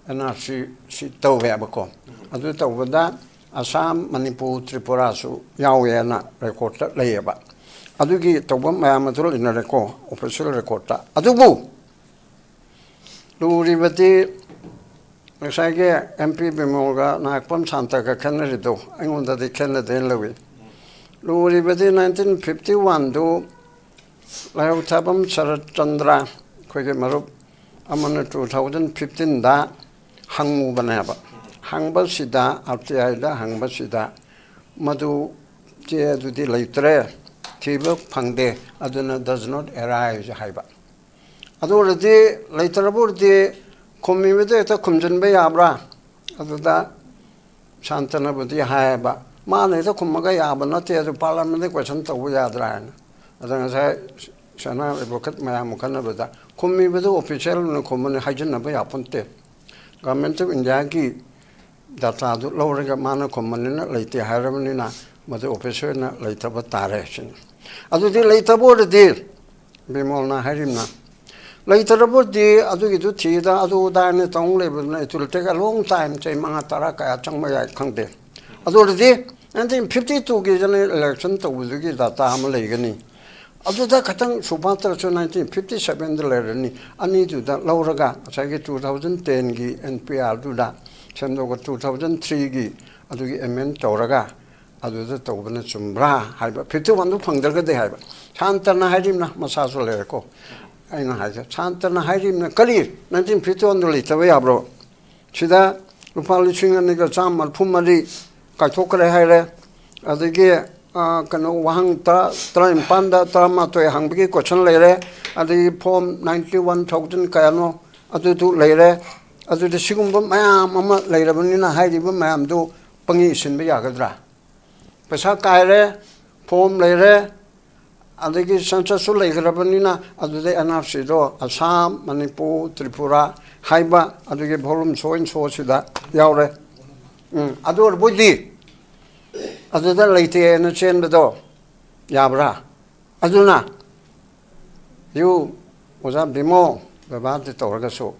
ꯑꯦꯟ ꯑꯥꯔ ꯁꯤ ꯁꯤ ꯇꯧꯋꯦꯕꯀꯣ꯫ ꯑꯗꯨ ꯇꯧꯕꯗ ꯑꯁꯥꯝ, ꯃꯅꯤꯄꯨꯔ, ꯇ꯭ꯔꯤꯄꯨꯔꯥꯁꯨ ꯌꯥꯎꯋꯦꯅ ꯔꯦꯀꯣꯔꯠꯇ ꯂꯩꯌꯦꯕ꯫ ꯑꯗꯨꯒꯤ ꯇꯧꯕ ꯃꯌꯥꯝ ꯑꯗꯨ ꯂꯩꯅꯔꯦꯀꯣ, ꯑꯣꯐꯤꯁꯤꯌꯦꯜ ꯔꯦꯀꯣꯔꯠꯇ꯫ ꯑꯗꯨꯕꯨ ꯂꯨꯔꯤꯕꯗꯤ ꯉꯁꯥꯏꯒꯤ ꯑꯦꯝ ꯄꯤ ꯕꯤꯃꯣꯜꯒ ꯅꯥꯌꯛꯄꯝ ꯁꯥꯟꯇꯒ ꯈꯦꯠꯅꯔꯤꯗꯣ ꯑꯩꯉꯣꯟꯗꯗꯤ ꯈꯦꯠꯅꯗꯦꯅ ꯂꯧꯏ꯫ ꯂꯨꯔꯤꯕꯗꯤ ꯅꯥꯏꯟꯇꯤꯟ ꯐꯤꯐꯇꯤ ꯋꯥꯟꯗꯨ ꯂꯥꯏꯍꯧꯊꯥꯕꯝ ꯁꯔꯠ ꯆꯟꯗ꯭ꯔ, ꯑꯩꯈꯣꯏꯒꯤ ꯃꯔꯨꯞ ꯑꯃꯅ ꯇꯨ ꯊꯥꯎꯖꯟ ꯐꯤꯐꯇꯤꯟꯗ ꯍꯪꯉꯨꯕꯅꯦꯕ꯫ ꯍꯪꯕꯁꯤꯗ, ꯑꯥꯔ ꯇꯤ ꯑꯥꯏꯗ ꯍꯪꯕꯁꯤꯗ, ꯃꯗꯨ ꯆꯦ ꯑꯗꯨꯗꯤ ꯂꯩꯇ꯭ꯔꯦ, ꯊꯤꯕ ꯐꯪꯗꯦ, ꯑꯗꯨꯅ does not arise ꯍꯥꯏꯕ꯫ ꯑꯗꯨ ꯑꯣꯏꯔꯗꯤ, ꯂꯩꯇ꯭ꯔꯕ ꯑꯣꯏꯔꯗꯤ ꯈꯨꯝꯃꯤꯕꯗ ꯍꯦꯛꯇ ꯈꯨꯝꯖꯤꯟꯕ ꯌꯥꯕ꯭ꯔꯥ? ꯑꯗꯨꯗ ꯁꯥꯟꯇꯅꯕꯨꯗꯤ ꯍꯥꯏꯌꯦꯕ, ꯃꯥꯅ ꯍꯦꯛꯇ ꯈꯨꯝꯃꯒ ꯌꯥꯕ ꯅꯠꯇꯦ, ꯑꯗꯨ ꯄꯥꯔꯂꯤꯌꯥꯃꯦꯟꯗ ꯀꯣꯏꯁꯟ ꯇꯧꯕ ꯌꯥꯗ꯭ꯔꯥ ꯍꯥꯏꯅ꯫ ꯑꯗ ꯉꯁꯥꯏ ꯁꯅꯥ ꯑꯦꯗꯚꯣꯀꯦꯠ ꯃꯌꯥꯝ ꯈꯟꯅꯕꯗ, ꯈꯨꯝꯃꯤꯕꯗꯨ ꯑꯣꯐꯤꯁꯤꯌꯦꯜ ꯑꯣꯏꯅ ꯈꯨꯝꯕꯅꯤ, ꯍꯥꯏꯖꯤꯟꯅꯕ ꯌꯥꯄꯣꯟꯇꯦ꯫ ꯒꯚꯔꯟꯃꯦꯟꯠ ꯑꯣꯐ ꯏꯟꯗꯤꯌꯥꯒꯤ ꯗꯇꯥꯗꯨ ꯂꯧꯔꯒ ꯃꯥꯅ ꯈꯨꯝꯕꯅꯤꯅ ꯂꯩꯇꯦ ꯍꯥꯏꯔꯕꯅꯤꯅ, ꯃꯗꯨ ꯑꯣꯐꯤꯁꯤꯌꯦꯜ ꯑꯣꯏꯅ ꯂꯩꯇꯕ ꯇꯥꯔꯦ ꯁꯤꯅꯤ꯫ ꯑꯗꯨꯗꯤ ꯂꯩꯇꯕ ꯑꯣꯏꯔꯗꯤ, ꯕꯤꯃꯣꯜꯅ ꯍꯥꯏꯔꯤꯕꯅ, ꯂꯩꯇ꯭ꯔꯕꯗꯤ ꯑꯗꯨꯒꯤꯗꯨ ꯊꯤꯗ ꯑꯗꯨ ꯑꯗꯥꯅ ꯇꯧ ꯂꯩꯕꯗꯨꯅ it will take a long time, ꯆꯍꯤ ꯃꯉꯥ ꯇꯔꯥ ꯀꯌꯥ ꯆꯪꯕ ꯌꯥꯏ ꯈꯪꯗꯦ꯫ ꯑꯗꯨ ꯑꯣꯏꯔꯗꯤ ꯅꯥꯏꯟꯇꯤꯟ ꯐꯤꯐꯇꯤ ꯇꯨꯒꯤ ꯖꯦꯅꯔꯦꯜ ꯏꯂꯦꯛꯁꯟ ꯇꯧꯕꯗꯨꯒꯤ ꯗꯇꯥ ꯑꯃ ꯂꯩꯒꯅꯤ꯫ ꯑꯗꯨꯗ ꯈꯇꯪ ꯁꯨꯕꯥꯇ꯭ꯔꯁꯨ ꯅꯥꯏꯟꯇꯤꯟ ꯐꯤꯐꯇꯤ ꯁꯚꯦꯟꯗ ꯂꯩꯔꯅꯤ꯫ ꯑꯅꯤꯗꯨꯗ ꯂꯧꯔꯒ ꯉꯁꯥꯏꯒꯤ ꯇꯨ ꯊꯥꯎꯖꯟ ꯇꯦꯟꯒꯤ ꯑꯦꯟ ꯄꯤ ꯑꯥꯔꯗꯨꯗ ꯁꯦꯝꯗꯣꯛꯑꯒ ꯇꯨ ꯊꯥꯎꯖꯟ ꯊ꯭ꯔꯤꯒꯤ ꯑꯗꯨꯒꯤ ꯑꯦꯃꯦꯟ ꯇꯧꯔꯒ ꯑꯗꯨꯗ ꯇꯧꯕꯅ ꯆꯨꯝꯕ꯭ꯔꯥ ꯍꯥꯏꯕ꯫ ꯐꯤꯐꯇꯤ ꯋꯥꯟꯗꯨ ꯐꯪꯗ꯭ꯔꯒꯗꯤ ꯍꯥꯏꯕ꯫ ꯁꯥꯟꯇꯅ ꯍꯥꯏꯔꯤꯕꯅ, ꯃꯁꯥꯁꯨ ꯂꯩꯔꯦꯀꯣ, ꯑꯩꯅ ꯍꯥꯏꯁꯦ, ꯁꯥꯟꯇꯅ ꯍꯥꯏꯔꯤꯕꯅ ꯀꯔꯤ? ꯅꯥꯏꯟꯇꯤꯟ ꯐꯤꯐꯇꯤ ꯋꯥꯟꯗꯨ ꯂꯩꯇꯕ ꯌꯥꯕ꯭ꯔꯣ? ꯁꯤꯗ ꯂꯨꯄꯥ ꯂꯤꯁꯤꯡ ꯑꯅꯤꯒ ꯆꯥꯝꯃ ꯃꯔꯤꯐꯨ ꯃꯔꯤ ꯀꯥꯏꯊꯣꯛꯈ꯭ꯔꯦ ꯍꯥꯏꯔꯦ꯫ ꯑꯗꯒꯤ, ꯑ, ꯀꯩꯅꯣ, ꯋꯥꯍꯪ ꯇꯔꯥ, ꯇꯔꯥꯅꯤꯄꯥꯟꯗ ꯇꯔꯥꯃꯥꯊꯣꯏ ꯍꯪꯕꯒꯤ question ꯂꯩꯔꯦ꯫ ꯑꯗꯒꯤ form ninety one thousand ꯀꯌꯥꯅꯣ ꯑꯗꯨꯗꯨ ꯂꯩꯔꯦ꯫ ꯑꯗꯨꯗ ꯁꯤꯒꯨꯝꯕ ꯃꯌꯥꯝ ꯑꯃ ꯂꯩꯔꯕꯅꯤꯅ ꯍꯥꯏꯔꯤꯕ ꯃꯌꯥꯝꯗꯨ ꯄꯪꯏ ꯏꯁꯤꯟꯕ ꯌꯥꯒꯗ꯭ꯔꯥ? ꯄꯩꯁꯥ ꯀꯥꯏꯔꯦ, form ꯂꯩꯔꯦ, ꯑꯗꯒꯤ censusꯁꯨ ꯂꯩꯈ꯭ꯔꯕꯅꯤꯅ ꯑꯗꯨꯗꯩ NRCꯗꯣ ꯑꯁꯥꯝ, ꯃꯅꯤꯄꯨꯔ, ꯇ꯭ꯔꯤꯄꯨꯔꯥ ꯍꯥꯏꯕ ꯑꯗꯨꯒꯤ volume so and soꯁꯤꯗ ꯌꯥꯎꯔꯦ꯫ ꯎꯝ, ꯑꯗꯨ ꯑꯣꯏꯔꯕꯣꯏꯗꯤ ꯑꯗꯨꯗ ꯂꯩꯇꯦꯅ ꯆꯦꯟꯕꯗꯣ ꯌꯥꯕ꯭ꯔꯥ? ꯑꯗꯨꯅ ꯌꯨ ꯑꯣꯖꯥ ꯕꯤꯃꯣ, ꯕꯕꯥꯗꯤ ꯇꯧꯔꯒꯁꯨ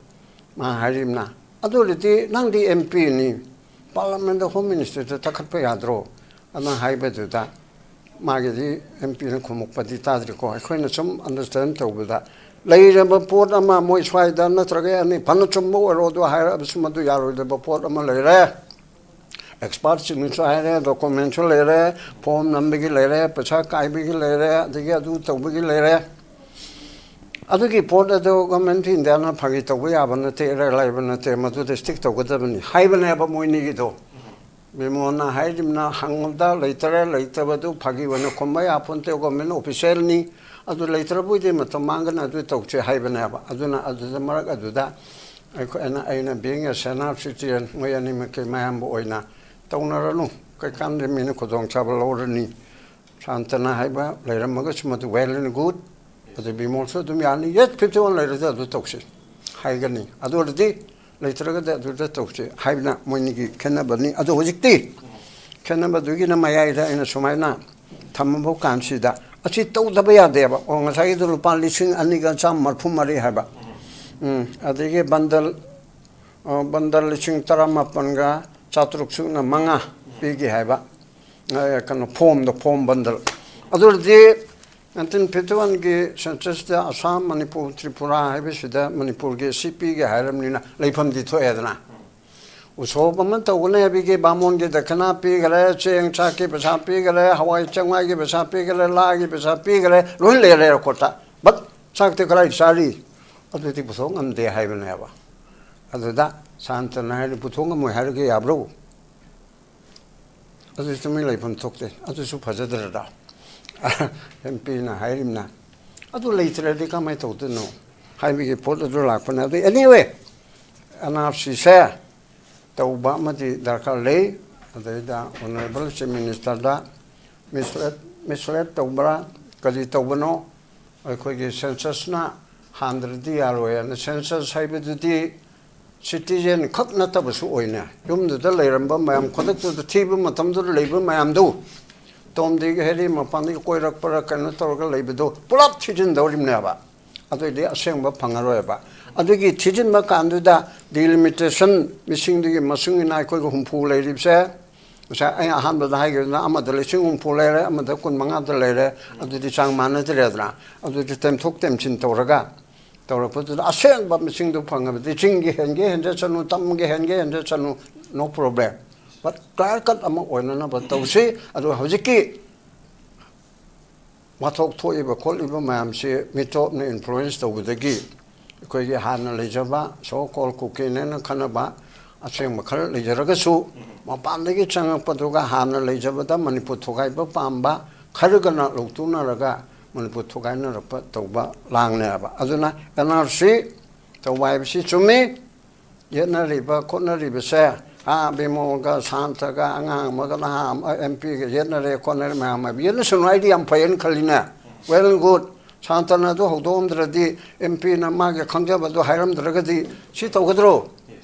ꯃꯥ ꯍꯥꯏꯔꯤꯕꯅ, "ꯑꯗꯨ ꯑꯣꯏꯔꯗꯤ ꯅꯪꯗꯤ MPꯅꯤ, Parliamentꯇ Home Ministerꯗ ꯇꯛꯈꯠꯄ ꯌꯥꯗ꯭ꯔꯣ?" ꯑꯗꯨꯅ ꯍꯥꯏꯕꯗꯨꯗ ꯃꯥꯒꯤꯗꯤ MPꯅ ꯈꯨꯝꯃꯛꯄꯗꯤ ꯇꯥꯗ꯭ꯔꯤꯀꯣ꯫ ꯑꯩꯈꯣꯏꯅ ꯁꯨꯝ understand ꯇꯧꯕꯗ, ꯂꯩꯔꯕ ꯄꯣꯠ ꯑꯃ ꯃꯣꯏ ꯁ꯭ꯋꯥꯏꯗ ꯅꯠꯇ꯭ꯔꯒ ꯑꯅꯤ ꯐꯅ ꯆꯨꯝꯕ ꯑꯣꯏꯔꯣ, ꯑꯗꯨ ꯍꯥꯏꯔꯛꯑꯕꯁꯨ ꯃꯗꯨ ꯌꯥꯔꯣꯏꯗꯕ ꯄꯣꯠ ꯑꯃ ꯂꯩꯔꯦ꯫ Expertꯁꯤꯡꯅꯁꯨ ꯍꯥꯏꯔꯦ, documentꯁꯨ ꯂꯩꯔꯦ, form ꯅꯝꯕꯒꯤ ꯂꯩꯔꯦ, ꯄꯩꯁꯥ ꯀꯥꯏꯕꯒꯤ ꯂꯩꯔꯦ, ꯑꯗꯒꯤ ꯑꯗꯨ ꯇꯧꯕꯒꯤ ꯂꯩꯔꯦ꯫ ꯑꯗꯨꯒꯤ ꯄꯣꯠ ꯑꯗꯨ Government of Indiaꯅ ꯐꯥꯒꯤ ꯇꯧꯕ ꯌꯥꯕ ꯅꯠꯇꯦ, ꯏꯔꯥꯏ ꯂꯥꯏꯕ ꯅꯠꯇꯦ, ꯃꯗꯨꯗ stick ꯇꯧꯒꯗꯕꯅꯤ ꯍꯥꯏꯕꯅꯦꯕ ꯃꯣꯏꯅꯤꯒꯤꯗꯣ꯫ ꯕꯤꯃꯣꯜꯅ ꯍꯥꯏꯔꯤꯕꯅ, ꯍꯪꯕꯗ ꯂꯩꯇꯔꯦ, ꯂꯩꯇꯕꯗꯨ ꯐꯥꯒꯤ ꯑꯣꯏꯅ ꯈꯨꯝꯕ ꯌꯥꯄꯣꯟꯇꯦ, government officialꯅꯤ, ꯑꯗꯨ ꯂꯩꯇ꯭ꯔꯕꯣꯏꯗꯤ ꯃꯇꯝ ꯃꯥꯡꯒꯅꯤ, ꯑꯗꯨ ꯇꯧꯁꯦ ꯍꯥꯏꯕꯅꯦꯕ꯫ ꯑꯗꯨꯅ ꯑꯗꯨꯗ, ꯃꯔꯛ ꯑꯗꯨꯗ ꯑꯩꯈꯣꯏꯅ, ꯑꯩꯅ being a senior citizen, ꯃꯣꯏ ꯑꯅꯤꯃꯛꯀꯤ ꯃꯌꯥꯝꯕ ꯑꯣꯏꯅ, "ꯇꯧꯅꯔꯅꯨ, ꯀꯩꯀꯥꯟꯗ ꯃꯤꯅ ꯈꯨꯗꯣꯡꯆꯥꯕ ꯂꯧꯔꯅꯤ, ꯁꯥꯟꯇꯅ ꯍꯥꯏꯕ ꯂꯩꯔꯝꯃꯒꯁꯨ ꯃꯗꯨ well and good, ꯑꯗꯨ ꯕꯤꯃꯣꯜꯁꯨ ꯑꯗꯨꯝ ꯌꯥꯅꯤ, yes, fifty one ꯂꯩꯔꯗꯤ ꯑꯗꯨ ꯇꯧꯁꯤ" ꯍꯥꯏꯒꯅꯤ꯫ ꯑꯗꯨ ꯑꯣꯏꯔꯗꯤ ꯂꯩꯇ꯭ꯔꯒꯗꯤ ꯑꯗꯨꯗ ꯇꯧꯁꯤ ꯍꯥꯏꯕꯅ ꯃꯣꯏꯅꯤꯒꯤ ꯈꯦꯠꯅꯕꯅꯤ꯫ ꯑꯗꯣ ꯍꯧꯖꯤꯛꯇꯤ ꯈꯦꯠꯅꯕꯗꯨꯒꯤꯅ ꯃꯌꯥꯏꯗ ꯑꯩꯅ ꯁꯨꯃꯥꯏꯅ ꯊꯝꯃꯕ ꯀꯥꯟꯁꯤꯗ, ꯑꯁꯤ ꯇꯧꯗꯕ ꯌꯥꯗꯦꯕ꯫ ꯑꯣ, ꯉꯁꯥꯏꯒꯤꯗꯣ ꯂꯨꯄꯥ ꯂꯤꯁꯤꯡ ꯑꯅꯤꯒ ꯆꯥꯝꯃ ꯃꯔꯤꯐꯨ ꯃꯔꯤ ꯍꯥꯏꯕ꯫ ꯎꯝ, ꯑꯗꯒꯤ bundle, ꯑ, bundle ꯂꯤꯁꯤꯡ ꯇꯔꯥꯃꯥꯄꯟꯒ ꯆꯥꯇ꯭ꯔꯨꯛ ꯁꯨꯞꯅ ꯃꯉꯥ ꯄꯤꯒꯦ ꯍꯥꯏꯕ꯫ ꯑ, ꯀꯩꯅꯣ, formꯗꯣ, form bundle꯫ ꯑꯗꯨ ꯑꯣꯏꯔꯗꯤ nineteen fifty oneꯒꯤ censusꯇ ꯑꯁꯥꯝ, ꯃꯅꯤꯄꯨꯔ, ꯇ꯭ꯔꯤꯄꯨꯔꯥ ꯍꯥꯏꯕꯁꯤꯗ ꯃꯅꯤꯄꯨꯔꯒꯤ ꯁꯤ ꯄꯤꯒꯦ ꯍꯥꯏꯔꯕꯅꯤꯅ ꯂꯩꯐꯝꯗꯤ ꯊꯣꯛꯑꯦꯗꯅ꯫ ꯎꯁꯣꯞ ꯑꯃ ꯇꯧꯒꯅꯤ ꯍꯥꯏꯕꯒꯤ ꯕꯥꯃꯣꯟꯒꯤ ꯗꯈꯤꯅꯥ ꯄꯤꯈꯔꯦ, ꯆꯦꯡ ꯆꯥꯛꯀꯤ ꯄꯩꯁꯥ ꯄꯤꯈꯔꯦ, ꯍꯋꯥꯏ ꯆꯦꯡꯋꯥꯏꯒꯤ ꯄꯩꯁꯥ ꯄꯤꯈꯔꯦ, ꯂꯥꯒꯤ ꯄꯩꯁꯥ ꯄꯤꯈꯔꯦ, ꯂꯣꯏ ꯂꯩꯔꯦ ꯑꯩꯈꯣꯏꯗ꯫ ꯕꯠ ꯆꯥꯛꯇꯤ ꯀꯗꯥꯏ ꯆꯥꯔꯤ? ꯑꯗꯨꯗꯤ ꯄꯨꯊꯣꯛ ꯉꯝꯗꯦ ꯍꯥꯏꯕꯅꯦꯕ꯫ ꯑꯗꯨꯗ ꯁꯥꯟꯇꯅ ꯍꯥꯏꯔꯤ, "ꯄꯨꯊꯣꯛ ꯉꯝꯃꯣꯏ ꯍꯥꯏꯔꯒ ꯌꯥꯕ꯭ꯔꯣ?" ꯑꯗꯨ ꯇꯨꯃꯤꯟ ꯂꯩꯐꯝ ꯊꯣꯛꯇꯦ꯫ ꯑꯗꯨꯁꯨ ꯐꯖꯗ꯭ꯔꯗ? ꯑꯦꯝ ꯄꯤꯅ ꯍꯥꯏꯔꯤꯕꯅ, "ꯑꯗꯨ ꯂꯩꯇ꯭ꯔꯗꯤ ꯀꯃꯥꯏꯅ ꯇꯧꯗꯣꯏꯅꯣ?" ꯍꯥꯏꯕꯒꯤ ꯄꯣꯠ ꯑꯗꯨ ꯂꯥꯛꯄꯅꯦ꯫ ꯑꯗꯨ anyway, ꯑꯦꯟ ꯑꯥꯔ ꯁꯤꯁꯦ ꯇꯧꯕ ꯑꯃꯗꯤ ꯗꯔꯀꯥꯔ ꯂꯩ꯫ ꯑꯗꯩꯗ ꯑꯣꯅꯔꯦꯕꯜ ꯆꯤꯐ ꯃꯤꯅꯤꯁꯇꯔꯗ ꯃꯤꯁꯂꯦꯠ ꯃꯤꯁꯂꯦꯠ ꯇꯧꯕ꯭ꯔꯥ, ꯀꯔꯤ ꯇꯧꯕꯅꯣ? ꯑꯩꯈꯣꯏꯒꯤ ꯁꯦꯟꯁꯁꯅ ꯍꯥꯟꯗ꯭ꯔꯗꯤ ꯌꯥꯔꯣꯏ ꯍꯥꯏꯅ, ꯁꯦꯟꯁꯁ ꯍꯥꯏꯕꯗꯨꯗꯤ ꯁꯤꯇꯤꯖꯦꯟ ꯈꯛ ꯅꯠꯇꯕꯁꯨ ꯑꯣꯏꯅ, ꯌꯨꯝꯗꯨꯗ ꯂꯩꯔꯝꯕ ꯃꯌꯥꯝ, ꯈꯨꯗꯛꯇꯨꯗ ꯊꯤꯕ ꯃꯇꯝꯗꯨꯗ ꯂꯩꯕ ꯃꯌꯥꯝꯗꯨ, ꯇꯣꯝꯗꯒꯤ ꯍꯦꯔꯤ ꯃꯄꯥꯟꯗꯒꯤ ꯀꯣꯏꯔꯛꯄꯔꯥ ꯀꯩꯅꯣ ꯇꯧꯔꯒ ꯂꯩꯕꯗꯣ ꯄꯨꯂꯞ ꯊꯤꯖꯤꯟꯗꯧꯔꯤꯕꯅꯦꯕ꯫ ꯑꯗꯨꯏꯗꯤ ꯑꯁꯦꯡꯕ ꯐꯪꯉꯔꯣꯏꯕ꯫ ꯑꯗꯨꯒꯤ ꯊꯤꯖꯤꯟꯕ ꯀꯥꯟꯗꯨꯗ ꯗꯤꯂꯤꯃꯤꯇꯦꯁꯟ ꯃꯤꯁꯤꯡꯗꯨꯒꯤ ꯃꯇꯨꯡ ꯏꯟꯅ ꯑꯩꯈꯣꯏꯒꯤ ꯍꯨꯝꯐꯨ ꯂꯩꯔꯤꯕꯁꯦ, ꯉꯁꯥꯏ ꯑꯩ ꯑꯍꯥꯟꯕꯗ ꯍꯥꯏꯈꯤꯕꯗꯨꯅ ꯑꯃꯗ ꯂꯤꯁꯤꯡ ꯍꯨꯝꯐꯨ ꯂꯩꯔꯦ, ꯑꯃꯗ ꯀꯨꯟ ꯃꯉꯥꯗ ꯂꯩꯔꯦ, ꯑꯗꯨꯗꯤ ꯆꯥꯡ ꯃꯥꯟꯅꯗ꯭ꯔꯦꯗꯅ꯫ ꯑꯗꯨꯗꯤ ꯇꯦꯝꯊꯣꯛ ꯇꯦꯝꯁꯤꯟ ꯇꯧꯔꯒ ꯇꯧꯔꯛꯄꯗꯨꯗ ꯑꯁꯦꯡꯕ ꯃꯁꯤꯡꯗꯨ ꯐꯪꯉꯕꯗꯤ ꯆꯤꯡꯒꯤ ꯍꯦꯟꯒꯦ ꯍꯦꯟꯖꯁꯅꯨ, ꯇꯝꯒꯤ ꯍꯦꯟꯒꯦ ꯍꯦꯟꯖꯁꯅꯨ, no problem, but clear cut ꯑꯃ ꯑꯣꯏꯅꯅꯕ ꯇꯧꯁꯤ꯫ ꯑꯗꯨꯒ ꯍꯧꯖꯤꯛꯀꯤ ꯋꯥꯊꯣꯛ ꯊꯣꯛꯏꯕ ꯈꯣꯠꯂꯤꯕ ꯃꯌꯥꯝꯁꯤ ꯃꯤꯇꯣꯞꯅ ꯏꯟꯐ꯭ꯂꯨꯌꯦꯟꯁ ꯇꯧꯕꯗꯒꯤ ꯑꯩꯈꯣꯏꯒꯤ ꯍꯥꯟꯅ ꯂꯩꯖꯕ so called ꯀꯨꯀꯤꯅꯦꯅ ꯈꯟꯅꯕ ꯑꯁꯦꯡꯕ ꯈꯔ ꯂꯩꯖꯔꯒꯁꯨ, ꯃꯄꯥꯟꯗꯒꯤ ꯆꯪꯉꯛꯄꯗꯨꯒ ꯍꯥꯟꯅ ꯂꯩꯖꯕꯗ ꯃꯅꯤꯄꯨꯔ ꯊꯨꯒꯥꯏꯕ ꯄꯥꯝꯕ ꯈꯔꯒꯅ ꯂꯧꯊꯣꯛꯅꯔꯒ ꯃꯅꯤꯄꯨꯔ ꯊꯨꯒꯥꯏꯅꯔꯛꯄ ꯇꯧꯕ ꯂꯥꯡꯅꯦꯕ꯫ ꯑꯗꯨꯅ ꯑꯦꯟ ꯑꯥꯔ ꯁꯤ ꯇꯧꯕ ꯍꯥꯏꯕꯁꯤ ꯆꯨꯝꯃꯤ꯫ ꯌꯦꯠꯅꯔꯤꯕ ꯈꯣꯠꯅꯔꯤꯕꯁꯦ, ꯑꯥ, ꯕꯤꯃꯣꯜꯒ ꯁꯥꯟꯇꯒ ꯑꯉꯥꯡ ꯑꯃꯒ ꯅꯍꯥ ꯑꯃ ꯑꯦꯝ ꯄꯤꯒ ꯌꯦꯠꯅꯔꯦ ꯈꯣꯠꯅꯔꯦ ꯃꯌꯥꯝ ꯍꯥꯏꯕ, ꯌꯦꯠꯅꯁꯅꯨ, ꯑꯩꯗꯤ ꯌꯥꯝ ꯐꯩꯌꯦꯅ ꯈꯜꯂꯤꯅꯦ꯫ Well and good. ꯁꯥꯟꯇꯅ ꯑꯗꯨ ꯍꯧꯗꯣꯛꯑꯝꯗ꯭ꯔꯗꯤ, ꯑꯦꯝ ꯄꯤꯅ ꯃꯥꯒꯤ ꯈꯪꯖꯕꯗꯨ ꯍꯥꯏꯔꯝꯗ꯭ꯔꯒꯗꯤ ꯁꯤ ꯇꯧꯒꯗ꯭ꯔꯣ?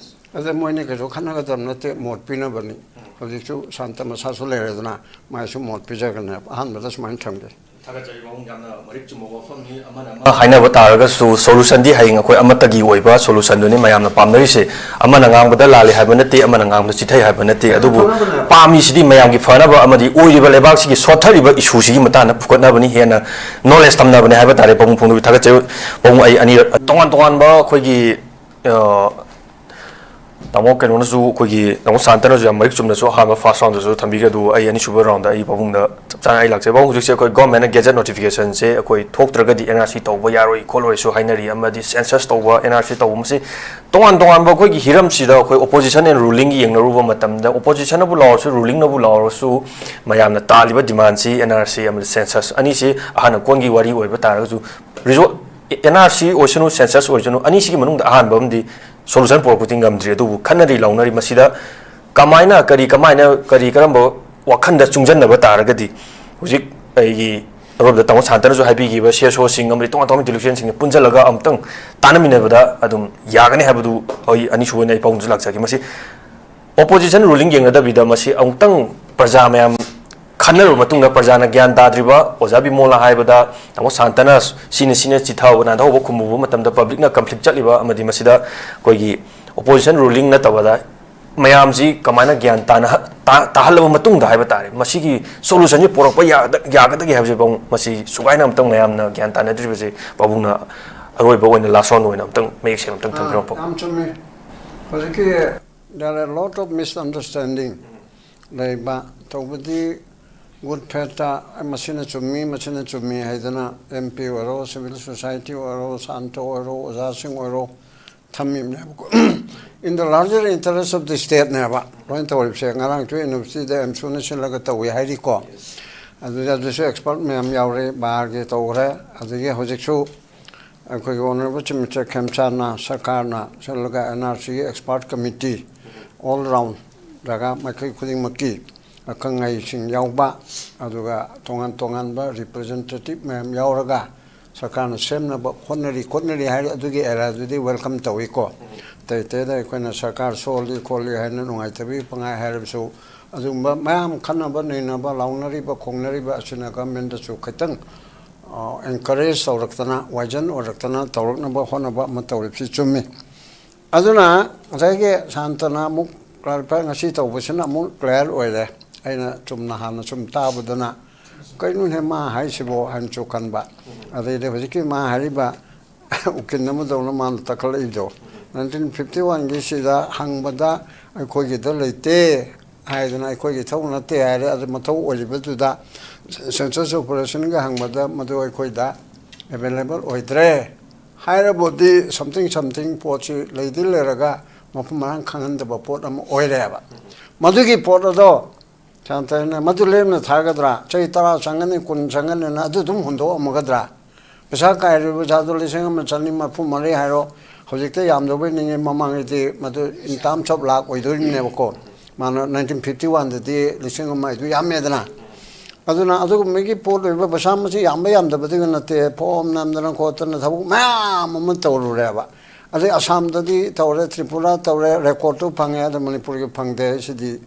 ꯑꯗ ꯃꯣꯏꯅꯤ ꯀꯩꯁꯨ ꯈꯟꯅꯒꯗꯕ ꯅꯠꯇꯦ, ꯃꯣꯠ ꯄꯤꯅꯕꯅꯤ꯫ ꯍꯧꯖꯤꯛꯁꯨ ꯁꯥꯟꯇ ꯃꯁꯥꯁꯨ ꯂꯩꯔꯦꯗꯅ, ꯃꯥꯏꯁꯨ ꯃꯣꯠ ꯄꯤꯖꯒꯅꯦꯕ꯫ ꯑꯍꯥꯟꯕꯗ ꯁꯨꯃꯥꯏꯅ ꯊꯝꯒꯦ꯫ ꯊꯥꯒꯠꯆꯔꯤ ꯄꯥꯕꯨꯡ, ꯌꯥꯝꯅ ꯃꯔꯤꯛ ꯆꯨꯝꯕ ꯋꯥꯐꯝꯅꯤ꯫ ꯑꯃꯅ ꯑꯃ ꯍꯥꯏꯅꯕ ꯇꯥꯔꯒꯁꯨ ꯁꯣꯂꯨꯁꯟꯗꯤ ꯍꯌꯦꯡ ꯑꯩꯈꯣꯏ ꯑꯃꯠꯇꯒꯤ ꯑꯣꯏꯕ ꯁꯣꯂꯨꯁꯟꯗꯨꯅꯤ ꯃꯌꯥꯝꯅ ꯄꯥꯝꯅꯔꯤꯁꯦ꯫ ꯑꯃꯅ ꯉꯥꯡꯕꯗ ꯂꯥꯜꯂꯤ ꯍꯥꯏꯕ ꯅꯠꯇꯦ, ꯑꯃꯅ ꯉꯥꯡꯕꯗ ꯆꯤꯊꯩ ꯍꯥꯏꯕ ꯅꯠꯇꯦ, ꯑꯗꯨꯕꯨ ꯄꯥꯝꯃꯤꯁꯤꯗꯤ ꯃꯌꯥꯝꯒꯤ ꯐꯅꯕ ꯑꯃꯗꯤ ꯑꯣꯏꯔꯤꯕ ꯂꯩꯕꯥꯛꯁꯤꯒꯤ ꯁꯣꯠꯊꯔꯤꯕ ꯏꯁꯨꯁꯤꯒꯤ ꯃꯇꯥꯡꯗ ꯐꯨꯒꯠꯅꯕꯅꯤ, ꯍꯦꯟꯅ ꯅꯣꯂꯦꯖ ꯇꯝꯅꯕꯅꯤ ꯍꯥꯏꯕ ꯇꯥꯔꯦ꯫ ꯄꯥꯕꯨꯡ ꯐꯣꯡꯗꯣꯛꯄꯤ ꯊꯥꯒꯠꯆꯔꯤ꯫ ꯄꯥꯕꯨꯡ, ꯑꯩ ꯑꯅꯤꯔꯛ ꯇꯣꯉꯥꯟ ꯇꯣꯉꯥꯟꯕ ꯑꯩꯈꯣꯏꯒꯤ, ꯑ, ꯇꯥꯃꯣ ꯀꯩꯅꯣꯅꯁꯨ, ꯑꯩꯈꯣꯏꯒꯤ ꯇꯥꯃꯣ ꯁꯥꯟꯇꯅꯁꯨ ꯌꯥꯝ ꯃꯔꯤꯛ ꯆꯨꯝꯅꯁꯨ ꯑꯍꯥꯟꯕ ꯐꯥꯔꯁ ꯔꯥꯎꯟꯗꯁꯨ ꯊꯝꯕꯤꯈ꯭ꯔꯦ꯫ ꯑꯗꯨ ꯑꯩ ꯑꯅꯤꯁꯨꯕ ꯔꯥꯎꯟꯗ ꯑꯩ ꯄꯥꯕꯨꯡꯗ ꯆꯞ ꯆꯥꯅ ꯑꯩ ꯂꯥꯛꯆꯩ꯫ ꯄꯥꯕꯨꯡ, ꯍꯧꯖꯤꯛꯁꯦ ꯑꯩꯈꯣꯏ ꯒꯣꯔꯃꯦꯟꯅ ꯒꯦꯖꯦꯠ ꯅꯣꯇꯤꯐꯤꯀꯦꯁꯟꯁꯦ ꯑꯩꯈꯣꯏ ꯊꯣꯛꯇ꯭ꯔꯒꯗꯤ ꯑꯦꯟ ꯑꯥꯔ ꯁꯤ ꯇꯧꯕ ꯌꯥꯔꯣꯏ ꯈꯣꯠꯂꯣꯏꯁꯨ ꯍꯥꯏꯅꯔꯤ, ꯑꯃꯗꯤ ꯁꯦꯟꯁꯁ ꯇꯧꯕ, ꯑꯦꯟ ꯑꯥꯔ ꯁꯤ ꯇꯧꯕ, ꯃꯁꯤ ꯇꯣꯉꯥꯟ ꯇꯣꯉꯥꯟꯕ ꯑꯩꯈꯣꯏꯒꯤ ꯍꯤꯔꯝꯁꯤꯗ ꯑꯩꯈꯣꯏ ꯑꯣꯄꯣꯖꯤꯁꯟ ꯑꯦꯟ ꯔꯨꯂꯤꯡꯒꯤ ꯌꯦꯡꯅꯔꯨꯕ ꯃꯇꯝꯗ, ꯑꯣꯄꯣꯖꯤꯁꯟꯅꯕꯨ ꯂꯥꯎꯔꯁꯨ, ꯔꯨꯂꯤꯡꯅꯕꯨ ꯂꯥꯎꯔꯁꯨ, ꯃꯌꯥꯝꯅ ꯇꯥꯜꯂꯤꯕ ꯗꯤꯃꯥꯟꯁꯤ ꯑꯦꯟ ꯑꯥꯔ ꯁꯤ ꯑꯃꯗꯤ ꯁꯦꯟꯁꯁ ꯑꯅꯤꯁꯤ ꯑꯍꯥꯟꯅ ꯀꯣꯟꯒꯤ ꯋꯥꯔꯤ ꯑꯣꯏꯕ ꯇꯥꯔꯒꯁꯨ, ꯔꯤꯖꯣ-, ꯑꯦꯟ ꯑꯥꯔ ꯁꯤ ꯑꯣꯏꯁꯅꯨ, ꯁꯦꯟꯁꯁ ꯑꯣꯏꯁꯅꯨ, ꯑꯅꯤꯁꯤꯒꯤ ꯃꯅꯨꯡꯗ ꯑꯍꯥꯟꯕ ꯑꯃꯗꯤ ꯁꯣꯂꯨꯁꯟ ꯄꯨꯔꯛꯄꯗꯤ ꯉꯝꯗ꯭ꯔꯤ꯫ ꯑꯗꯨꯕꯨ ꯈꯟꯅꯔꯤ ꯂꯥꯎꯅꯔꯤ꯫ ꯃꯁꯤꯗ ꯀꯃꯥꯏꯅ, ꯀꯔꯤ, ꯀꯃꯥꯏꯅ, ꯀꯔꯤ, ꯀꯔꯝꯕ ꯋꯥꯈꯜꯗ ꯆꯨꯡꯁꯤꯟꯅꯕ ꯇꯥꯔꯒꯗꯤ, ꯍꯧꯖꯤꯛ ꯑꯩꯒꯤ ꯑꯔꯣꯝꯗ ꯇꯥꯃꯣ ꯁꯥꯟꯇꯅꯁꯨ ꯍꯥꯏꯕꯤꯈꯤꯕ ꯁꯤ ꯑꯦꯁ ꯑꯣꯁꯤꯡ ꯑꯃꯗꯤ ꯇꯣꯉꯥꯟ ꯇꯣꯉꯥꯟꯕ ꯏꯟꯁꯇꯤꯇ꯭ꯌꯨꯁꯟꯁꯤꯡꯒ ꯄꯨꯟꯁꯤꯜꯂꯒ ꯑꯃꯨꯛꯇꯪ ꯇꯥꯟꯅꯃꯤꯟꯅꯕꯗ ꯑꯗꯨꯝ ꯌꯥꯒꯅꯤ ꯍꯥꯏꯕꯗꯨ ꯑꯩ ꯑꯅꯤꯁꯨꯕ ꯑꯣꯏꯅ ꯑꯩ ꯄꯥꯎꯗꯝꯁꯨ ꯂꯥꯛꯆꯒꯦ꯫ ꯃꯁꯤ ꯑꯣꯄꯣꯖꯤꯁꯟ ꯔꯨꯂꯤꯡ ꯌꯦꯡꯅꯗꯕꯤꯗ ꯃꯁꯤ ꯑꯃꯨꯛꯇꯪ ꯄ꯭ꯔꯖꯥ ꯃꯌꯥꯝ ꯈꯟꯅꯔꯕ ꯃꯇꯨꯡꯗ, ꯄ꯭ꯔꯖꯥꯅ ꯒ꯭ꯌꯥꯟ ꯇꯥꯗ꯭ꯔꯤꯕ, ꯑꯣꯖꯥ ꯕꯤꯃꯣꯂꯥ ꯍꯥꯏꯕꯗ ꯇꯥꯃꯣ ꯁꯥꯟꯇꯅ ꯁꯤꯅ, ꯁꯤꯅ ꯆꯤꯊꯍꯧꯕ ꯅꯥꯟꯊꯍꯧꯕ ꯈꯨꯝꯃꯨꯕ ꯃꯇꯝꯗ ꯄꯕ꯭ꯂꯤꯛꯅ ꯀꯟꯐ꯭ꯂꯤꯛ ꯆꯠꯂꯤꯕ ꯑꯃꯗꯤ ꯃꯁꯤꯗ ꯑꯩꯈꯣꯏꯒꯤ ꯑꯣꯄꯣꯖꯤꯁꯟ ꯔꯨꯂꯤꯡ ꯅꯠꯇꯕꯗ ꯃꯌꯥꯝꯁꯤ ꯀꯃꯥꯏꯅ ꯒ꯭ꯌꯥꯟ ꯇꯥꯅ-, ꯇꯥ-, ꯇꯥꯍꯜꯂꯕ ꯃꯇꯨꯡꯗ ꯍꯥꯏꯕ ꯇꯥꯔꯦ, ꯃꯁꯤꯒꯤ ꯁꯣꯂꯨꯁꯟꯁꯤ ꯄꯨꯔꯛꯄ ꯌꯥꯒꯗ-, ꯌꯥꯒꯗꯒꯦ ꯍꯥꯏꯕꯁꯤ ꯄꯥꯕꯨꯡ, ꯃꯁꯤ ꯁꯨꯒꯥꯏꯅ ꯑꯃꯨꯛꯇꯪ ꯃꯌꯥꯝꯅ ꯒ꯭ꯌꯥꯟ ꯇꯥꯅꯗ꯭ꯔꯤꯕꯁꯤ ꯄꯥꯕꯨꯡꯅ ꯑꯔꯣꯏꯕ ꯑꯣꯏꯅ, ꯂꯥꯁ ꯔꯥꯎꯟ ꯑꯣꯏꯅ ꯑꯃꯨꯛꯇꯪ ꯃꯌꯦꯛ ꯁꯦꯡꯅ ꯑꯃꯨꯛꯇꯪ ꯊꯝꯕꯤꯔꯝꯃꯨ꯫ ꯌꯥꯝ ꯆꯨꯝꯃꯤ꯫ ꯍꯧꯖꯤꯛꯀꯤ there are a lot of misunderstanding ꯂꯩꯕ꯫ ꯇꯧꯕꯗꯤ ꯒꯨꯗ ꯐꯦꯠꯇ ꯃꯁꯤꯅ ꯆꯨꯝꯃꯤ, ꯃꯁꯤꯅ ꯆꯨꯝꯃꯤ ꯍꯥꯏꯗꯅ ꯑꯦꯝ ꯄꯤ ꯑꯣꯏꯔꯣ, ꯁꯤꯚꯤꯜ ꯁꯣꯁꯥꯏꯇꯤ ꯑꯣꯏꯔꯣ, ꯁꯥꯟꯇ ꯑꯣꯏꯔꯣ, ꯑꯣꯖꯥꯁꯤꯡ ꯑꯣꯏꯔꯣ, ꯊꯝꯃꯤꯕꯅꯦꯕꯀꯣ꯫ In the larger interest of the stateꯅꯦꯕ ꯂꯣꯏꯅ ꯇꯧꯔꯤꯕꯁꯦ꯫ ꯉꯔꯥꯡꯁꯨ ꯌꯨꯅꯤꯚꯔꯁꯤꯇꯤꯗ ꯑꯦꯝꯁꯨꯅ ꯁꯤꯜꯂꯒ ꯇꯧꯏ ꯍꯥꯏꯔꯤꯀꯣ꯫ ꯑꯗꯨꯗ, ꯑꯗꯨꯁꯨ ꯑꯦꯛꯁꯄꯔꯠ ꯃꯌꯥꯝ ꯌꯥꯎꯔꯦ, ꯕꯥꯔꯒꯤ ꯇꯧꯈ꯭ꯔꯦ꯫ ꯑꯗꯒꯤ ꯍꯧꯖꯤꯛꯁꯨ ꯑꯩꯈꯣꯏꯒꯤ ꯑꯣꯅꯔꯦꯕꯜ ꯆꯤꯐ ꯃꯤꯅꯤꯁꯇꯔ ꯈꯦꯝꯆꯥꯟꯅ ꯁꯔꯀꯥꯔꯅ ꯁꯤꯜꯂꯒ ꯑꯦꯟ ꯑꯥꯔ ꯁꯤꯒꯤ ꯑꯦꯛꯁꯄꯔꯠ ꯀꯃꯤꯇꯤ ꯑꯣꯜ ꯔꯥꯎꯟꯗ ꯖꯒꯥ ꯃꯥꯏꯀꯩ ꯈꯨꯗꯤꯡꯃꯛꯀꯤ ꯑꯈꯪ ꯑꯍꯩꯁꯤꯡ ꯌꯥꯎꯕ, ꯑꯗꯨꯒ ꯇꯣꯉꯥꯟ ꯇꯣꯉꯥꯟꯕ ꯔꯤꯄ꯭ꯔꯖꯦꯟꯇꯦꯇꯤꯚ ꯃꯌꯥꯝ ꯌꯥꯎꯔꯒ ꯁꯔꯀꯥꯔꯅ ꯁꯦꯝꯅꯕ ꯍꯣꯠꯅꯔꯤ, ꯈꯣꯠꯅꯔꯤ ꯍꯥꯏꯔꯤ꯫ ꯑꯗꯨꯒꯤ ꯑꯦꯔꯤꯌꯥꯗꯨꯗꯤ ꯋꯦꯜꯀꯝ ꯇꯧꯏꯀꯣ꯫ ꯑꯇꯩ ꯑꯇꯩꯗ ꯑꯩꯈꯣꯏꯅ ꯁꯔꯀꯥꯔ ꯁꯣꯜꯂꯤ, ꯈꯣꯠꯂꯤ ꯍꯥꯏꯅ ꯅꯨꯡꯉꯥꯏꯇꯕꯒꯤ ꯄꯪꯍꯥꯏ ꯍꯥꯏꯔꯕꯁꯨ, ꯑꯗꯨꯒꯨꯝꯕ ꯃꯌꯥꯝ ꯈꯠꯅꯕ ꯅꯩꯅꯕ, ꯂꯥꯎꯅꯔꯤꯕ ꯈꯣꯡꯅꯔꯤꯕ ꯑꯁꯤꯅ ꯒꯃꯦꯟꯗꯁꯨ ꯈꯤꯇꯪ ꯑꯦꯟꯀꯔꯦꯖ ꯇꯧꯔꯛꯇꯅ, ꯋꯥꯖꯟ ꯑꯣꯏꯔꯛꯇꯅ ꯇꯧꯔꯛꯅꯕ ꯍꯣꯠꯅꯕ ꯑꯃ ꯇꯧꯔꯤꯕꯁꯤ ꯆꯨꯝꯃꯤ꯫ ꯑꯗꯨꯅ ꯉꯁꯥꯏꯒꯤ ꯁꯥꯟꯇꯅ ꯑꯃꯨꯛ ꯀ꯭ꯂꯥꯔꯤꯐꯥꯏ ꯉꯁꯤ ꯇꯧꯕꯁꯤꯅ ꯑꯃꯨꯛ ꯀ꯭ꯂꯤꯌꯥꯔ ꯑꯣꯏꯔꯦ꯫ ꯑꯩꯅ ꯆꯨꯝꯅ ꯍꯥꯟꯅ ꯁꯨꯝ ꯇꯥꯕꯗꯅ, "ꯀꯩꯅꯣꯅꯦ ꯃꯥ ꯍꯥꯏꯁꯤꯕꯣ?" ꯍꯥꯏꯅꯁꯨ ꯈꯟꯕ꯫ ꯑꯗꯩꯗꯤ ꯍꯧꯖꯤꯛꯀꯤ ꯃꯥ ꯍꯥꯏꯔꯤꯕ ꯎꯀꯤꯜ ꯑꯃꯗꯧꯅ ꯃꯥꯅ ꯇꯛꯈꯠꯂꯛꯏꯗꯣ, ꯅꯥꯏꯟꯇꯤꯟ ꯐꯤꯐꯇꯤ ꯋꯥꯟꯒꯤꯁꯤꯗ ꯍꯪꯕꯗ ꯑꯩꯈꯣꯏꯒꯤꯗ ꯂꯩꯇꯦ ꯍꯥꯏꯗꯅ, ꯑꯩꯈꯣꯏꯒꯤ ꯊꯧ ꯅꯠꯇꯦ ꯍꯥꯏꯔꯦ꯫ ꯑꯗꯨ ꯃꯊꯧ ꯑꯣꯏꯔꯤꯕꯗꯨꯗ ꯁꯦꯟꯁꯁ ꯑꯣꯄꯔꯦꯁꯟꯒ ꯍꯪꯕꯗ ꯃꯗꯨ ꯑꯩꯈꯣꯏꯗ ꯑꯦꯕꯥꯏꯂꯦꯕꯜ ꯑꯣꯏꯗ꯭ꯔꯦ ꯍꯥꯏꯔꯕꯗꯤ, ꯁꯝꯊꯤꯡ ꯁꯝꯊꯤꯡ ꯄꯣꯠꯁꯤ ꯂꯩꯗꯤ ꯂꯩꯔꯒ ꯃꯐꯝ ꯃꯔꯥꯡ ꯈꯪꯍꯟꯗꯕ ꯄꯣꯠ ꯑꯃ ꯑꯣꯏꯔꯦꯕ꯫ ꯃꯗꯨꯒꯤ ꯄꯣꯠ ꯑꯗꯣ ꯁꯥꯟꯇꯅ ꯃꯗꯨ ꯂꯦꯝꯅ ꯊꯥꯒꯗ꯭ꯔꯥ? ꯆꯍꯤ ꯇꯔꯥ ꯆꯪꯒꯅꯤ, ꯀꯨꯟ ꯆꯪꯒꯅꯤꯅ ꯑꯗꯨ ꯑꯗꯨꯝ ꯍꯨꯟꯗꯣꯛꯑꯝꯃꯒꯗ꯭ꯔꯥ? ꯄꯩꯁꯥ ꯀꯥꯏꯔꯤꯕ ꯄꯩꯁꯥꯗꯣ ꯂꯤꯁꯤꯡ ꯑꯃ ꯆꯅꯤ ꯃꯔꯤꯐꯨ ꯃꯔꯤ ꯍꯥꯏꯔꯣ, ꯍꯧꯖꯤꯛꯇ ꯌꯥꯝꯗꯕꯩ ꯅꯤꯡꯉꯤ, ꯃꯃꯥꯡꯗꯗꯤ ꯃꯗꯨ ꯏꯟ ꯇꯥꯝꯁ ꯑꯣꯐ ꯂꯥꯛ ꯑꯣꯏꯗꯣꯔꯤꯕꯅꯦꯕꯀꯣ꯫ ꯃꯥꯅ ꯅꯥꯏꯟꯇꯤꯟ ꯐꯤꯐꯇꯤ ꯋꯥꯟꯗꯗꯤ ꯂꯤꯁꯤꯡ ꯑꯃ ꯍꯥꯏꯗꯨ ꯌꯥꯝꯃꯦꯗꯅ꯫ ꯑꯗꯨꯅ ꯑꯗꯨꯒꯨꯝꯕꯒꯤ ꯄꯣꯠ ꯑꯣꯏꯕ ꯄꯩꯁꯥ ꯃꯁꯤꯡ ꯌꯥꯝꯕ ꯌꯥꯝꯗꯕꯗꯨꯒ ꯅꯠꯇꯦ, ꯐꯣꯝ ꯅꯝꯗꯅ ꯈꯣꯠꯇꯅ ꯊꯕꯛ ꯃꯌꯥꯝ ꯑꯃ ꯇꯧꯔꯨꯔꯦꯕ꯫ ꯑꯗꯩ ꯑꯁꯥꯝꯗꯗꯤ ꯇꯧꯔꯦ, ꯇ꯭ꯔꯤꯄꯨꯔꯥ ꯇꯧꯔꯦ, ꯔꯦꯀꯣꯔꯠꯇꯨ ꯐꯪꯉꯦ, ꯑꯗ ꯃꯅꯤꯄꯨꯔꯒꯤ ꯐꯪꯗꯦ꯫ ꯁꯤꯗꯤ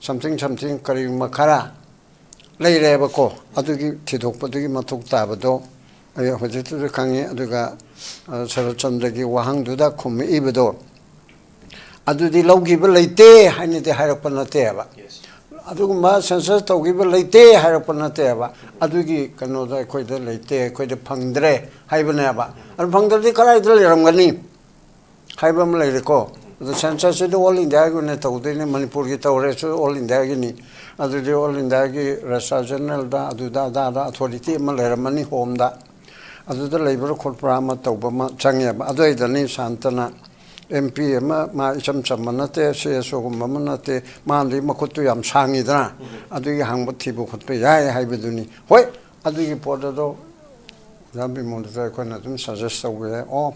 ꯁꯝꯊꯤꯡ ꯁꯝꯊꯤꯡ ꯀꯔꯤꯒꯨꯝꯕ ꯈꯔ ꯂꯩꯔꯦꯕꯀꯣ꯫ ꯑꯗꯨꯒꯤ ꯊꯤꯗꯣꯛꯄꯗꯨꯒꯤ ꯃꯊꯧ ꯇꯥꯕꯗꯣ ꯑꯩ ꯍꯧꯖꯤꯛꯇꯁꯨ ꯈꯪꯉꯤ꯫ ꯑꯗꯨꯒ, ꯑ, ꯁꯔꯠꯆꯟꯗ꯭ꯔꯒꯤ ꯋꯥꯍꯪꯗꯨꯗ ꯈꯨꯝꯃꯛꯏꯕꯗꯣ, ꯑꯗꯨꯗꯤ ꯂꯧꯈꯤꯕ ꯂꯩꯇꯦ ꯍꯥꯏꯅꯗꯤ ꯍꯥꯏꯔꯛꯄ ꯅꯠꯇꯦꯕ꯫ ꯑꯗꯨꯒꯨꯝꯕ ꯁꯦꯟꯁꯁ ꯇꯧꯈꯤꯕ ꯂꯩꯇꯦ ꯍꯥꯏꯔꯛꯄ ꯅꯠꯇꯦꯕ꯫ ꯑꯗꯨꯒꯤ ꯀꯩꯅꯣꯗꯣ ꯑꯩꯈꯣꯏꯗ ꯂꯩꯇꯦ, ꯑꯩꯈꯣꯏꯗ ꯐꯪꯗ꯭ꯔꯦ ꯍꯥꯏꯕꯅꯦꯕ꯫ ꯑꯗꯨ ꯐꯪꯗ꯭ꯔꯗꯤ ꯀꯗꯥꯏꯗ ꯂꯩꯔꯝꯒꯅꯤ ꯍꯥꯏꯕ ꯑꯃ ꯂꯩꯔꯦꯀꯣ꯫ ꯑꯗꯣ ꯁꯦꯟꯁꯁꯁꯤꯗꯤ ꯑꯣꯜ ꯏꯟꯗꯤꯌꯥꯒꯤ ꯑꯣꯏꯅ ꯇꯧꯗꯣꯏꯅꯤ, ꯃꯅꯤꯄꯨꯔꯒꯤ ꯇꯧꯔꯦꯁꯨ ꯑꯣꯜ ꯏꯟꯗꯤꯌꯥꯒꯤꯅꯤ꯫ ꯑꯗꯨꯗꯤ ꯑꯣꯜ ꯏꯟꯗꯤꯌꯥꯒꯤ ꯔꯦꯖꯤꯁꯇ꯭ꯔꯥꯔ ꯖꯦꯅꯔꯦꯜꯗ ꯑꯗꯨꯗ ꯑꯗꯥꯗ ꯑꯣꯊꯣꯔꯤꯇꯤ ꯑꯃ ꯂꯩꯔꯝꯃꯅꯤ, ꯍꯣꯝꯗ꯫ ꯑꯗꯨꯗ ꯂꯩꯕ꯭ꯔꯥ ꯈꯣꯠꯄ꯭ꯔꯥ ꯑꯃ ꯇꯧꯕ ꯑꯃ ꯆꯪꯉꯦꯕ꯫ ꯑꯗꯨꯏꯗꯅꯤ ꯁꯥꯟꯇꯅ ꯑꯦꯝ ꯄꯤ ꯑꯃ, ꯃꯥ ꯏꯆꯝ ꯆꯝꯕ ꯅꯠꯇꯦ, ꯁꯤ ꯑꯦꯁ ꯑꯣꯒꯨꯝꯕ ꯑꯃ ꯅꯠꯇꯦ, ꯃꯥꯅꯗꯤ ꯃꯈꯨꯠꯇꯨ ꯌꯥꯝ ꯁꯥꯡꯉꯤꯗꯅ, ꯑꯗꯨꯒꯤ ꯍꯪꯕ ꯊꯤꯕ ꯈꯣꯠꯄ ꯌꯥꯏ ꯍꯥꯏꯕꯗꯨꯅꯤ꯫ ꯍꯣꯏ, ꯑꯗꯨꯒꯤ ꯄꯣꯠ ꯑꯗꯣ ꯑꯣꯖꯥ ꯕꯤꯃꯣꯜꯗꯁꯨ ꯑꯩꯈꯣꯏꯅ ꯑꯗꯨꯝ ꯁꯖꯦꯁ ꯇꯧꯕ ꯌꯥꯏ꯫ ꯑꯣ,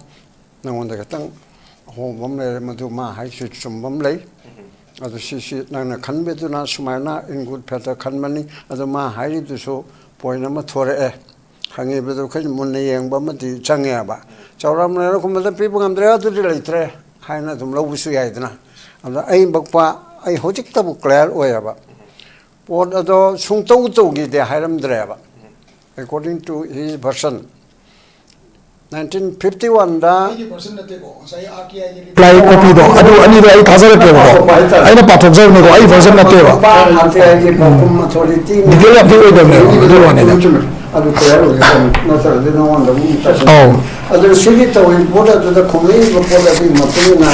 ꯅꯉꯣꯟꯗ ꯈꯤꯇꯪ ꯑꯍꯣꯡꯕ ꯑꯃ ꯂꯩꯔꯦ, ꯃꯗꯨ ꯃꯥ ꯍꯥꯏꯁꯤ ꯆꯨꯝꯕ ꯑꯃ ꯂꯩ꯫ ꯑꯗꯨ ꯁꯤꯁꯤ ꯅꯪꯅ ꯈꯟꯕꯗꯨꯅ ꯁꯨꯃꯥꯏꯅ ꯏꯟ ꯒꯨꯗ ꯐꯦꯠꯇ ꯈꯟꯕꯅꯤ꯫ ꯑꯗꯨ ꯃꯥ ꯍꯥꯏꯔꯤꯗꯨꯁꯨ ꯄꯣꯏꯟ ꯑꯃ ꯊꯣꯔꯛꯑꯦ, ꯍꯪꯉꯤꯕꯗꯨ ꯑꯩꯈꯣꯏꯅ ꯃꯨꯟꯅ ꯌꯦꯡꯕ ꯑꯃꯗꯤ ꯆꯪꯉꯦꯕ꯫ ꯆꯥꯎꯔꯥꯛꯅ ꯂꯩꯔꯛ ꯀꯨꯝꯕꯗ ꯄꯤꯕ ꯉꯝꯗ꯭ꯔꯦ, ꯑꯗꯨꯗꯤ ꯂꯩꯇ꯭ꯔꯦ ꯍꯥꯏꯅ ꯑꯗꯨꯝ ꯂꯧꯕꯁꯨ ꯌꯥꯏꯗꯅ꯫ ꯑꯗ ꯑꯩ ꯕꯛꯄ, ꯑꯩ ꯍꯧꯖꯤꯛꯇꯕꯨ ꯀ꯭ꯂꯤꯌꯥꯔ ꯑꯣꯏꯌꯦꯕ꯫ ꯄꯣꯠ ꯑꯗꯣ ꯁꯨꯡꯇꯧ ꯇꯧꯈꯤꯗꯦ ꯍꯥꯏꯔꯝꯗ꯭ꯔꯦꯕ, according to his version꯫ Nineteen fifty ꯋꯥꯟꯗ ꯑꯩꯒꯤ ꯚꯔꯁꯟ ꯅꯠꯇꯦꯀꯣ, ꯉꯁꯥꯏ ꯑꯥꯔ ꯇꯤ ꯑꯥꯏꯒꯤ ꯔꯤꯄ꯭ꯂꯥꯏ ꯀꯣꯄꯤꯗꯣ, ꯑꯗꯨ ꯑꯅꯤꯗꯣ ꯑꯩ ꯊꯥꯖꯔꯛꯀꯦꯕꯀꯣ꯫ ꯄꯥꯊꯣꯛꯄ ꯍꯥꯏꯇꯥꯔꯦ꯫ ꯑꯩꯅ ꯄꯥꯊꯣꯛꯆꯕꯅꯤꯀꯣ, ꯑꯩ ꯚꯔꯁꯟ ꯅꯠꯇꯦꯕ꯫ ꯑꯥꯔ ꯇꯤ ꯑꯥꯏꯒꯤ ꯄꯥꯎꯈꯨꯝ ꯑꯣꯊꯣꯔꯤꯇꯤꯅ ꯗꯤꯇꯦꯜ ꯌꯥꯝ ꯊꯤ ꯑꯣꯏꯗꯕꯅꯦꯕ, ꯑꯗꯨ ꯋꯥꯅꯤꯗ꯫ ꯆꯨꯝꯃꯦ, ꯆꯨꯝꯃꯦ꯫ ꯑꯗꯨ clear ꯑꯣꯏꯒꯗꯕꯅꯤ, ꯅꯠꯇ꯭ꯔꯗꯤ ꯅꯉꯣꯟꯗ ꯑꯃꯨꯛ ꯇꯥꯁꯤꯟ-, ꯑꯧ꯫ ꯑꯗꯨꯅ ꯁꯤꯒꯤ ꯇꯧꯔꯤꯕ ꯄꯣꯠ ꯑꯗꯨꯗ ꯈꯨꯝꯂꯛꯏꯕ ꯄꯣꯠ ꯑꯗꯨꯒꯤ ꯃꯇꯨꯡ ꯏꯟꯅ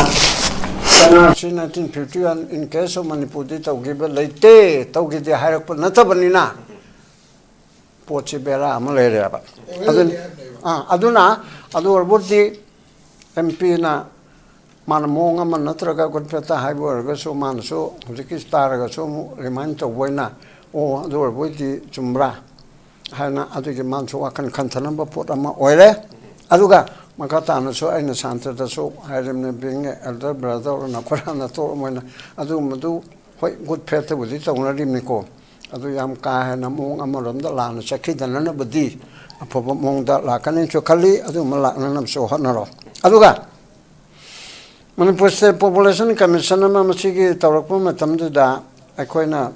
N R C nineteen fifty one in case of Manipur ꯗꯤ ꯇꯧꯈꯤꯕ ꯂꯩꯇꯦ, ꯇꯧꯈꯤꯗꯦ ꯍꯥꯏꯔꯛꯄ ꯅꯠꯇꯕꯅꯤꯅ ꯄꯣꯠꯁꯤ ꯕꯦꯔꯥ ꯑꯃ ꯂꯩꯔꯦꯕ꯫ ꯑꯗꯨꯅ, ꯑꯥ, ꯑꯗꯨꯅ ꯑꯗꯨ ꯑꯣꯏꯔꯕꯨꯗꯤ M P ꯅ ꯃꯥꯅ ꯃꯑꯣꯡ ꯑꯃ ꯅꯠꯇ꯭ꯔꯒ good faith ꯇ ꯍꯥꯏꯕ ꯑꯣꯏꯔꯒꯁꯨ, ꯃꯥꯅꯁꯨ ꯍꯧꯖꯤꯛꯀꯤ ꯇꯥꯔꯒꯁꯨ ꯑꯃꯨꯛ remind ꯇꯧꯕ ꯑꯣꯏꯅ, "ꯑꯣ, ꯑꯗꯨ ꯑꯣꯏꯔꯕꯣꯏꯗꯤ ꯆꯨꯝꯕ꯭ꯔꯥ?" ꯍꯥꯏꯅ ꯑꯗꯨꯒꯤ ꯃꯥꯅꯁꯨ ꯋꯥꯈꯜ ꯈꯟꯊꯅꯕ ꯄꯣꯠ ꯑꯃ ꯑꯣꯏꯔꯦ꯫ ꯑꯗꯨꯒ ꯃꯈꯥ ꯇꯥꯅꯁꯨ ꯑꯩꯅ ꯁꯥꯟꯇꯗꯁꯨ ꯍꯥꯏꯔꯤꯕꯅꯤ, being a elder brother, ꯅꯈꯣꯏ ꯍꯥꯟꯅ ꯇꯧꯔꯝꯃꯣꯏꯅ ꯑꯗꯨꯒꯨꯝꯕꯗꯨ, ꯍꯣꯏ, good faith ꯇꯕꯨꯗꯤ ꯇꯧꯅꯔꯤꯕꯅꯤꯀꯣ, ꯑꯗꯨ ꯌꯥꯝ ꯀꯥ ꯍꯦꯟꯅ ꯃꯑꯣꯡ ꯑꯃꯔꯣꯝꯗ ꯂꯥꯟꯅ ꯆꯠꯈꯤꯗꯅꯅꯕꯗꯤ ꯑꯐꯕ ꯃꯑꯣꯡꯗ ꯂꯥꯛꯀꯅꯤꯁꯨ ꯈꯜꯂꯤ꯫ ꯑꯗꯨꯒꯨꯝꯕ ꯂꯥꯛꯅꯅꯕꯁꯨ ꯍꯣꯠꯅꯔꯣ꯫ ꯑꯗꯨꯒ ꯃꯅꯤꯄꯨꯔ State Population Commission ꯑꯃ ꯃꯁꯤꯒꯤ ꯇꯧꯔꯛꯄ ꯃꯇꯝꯗꯨꯗ ꯑꯩꯈꯣꯏꯅ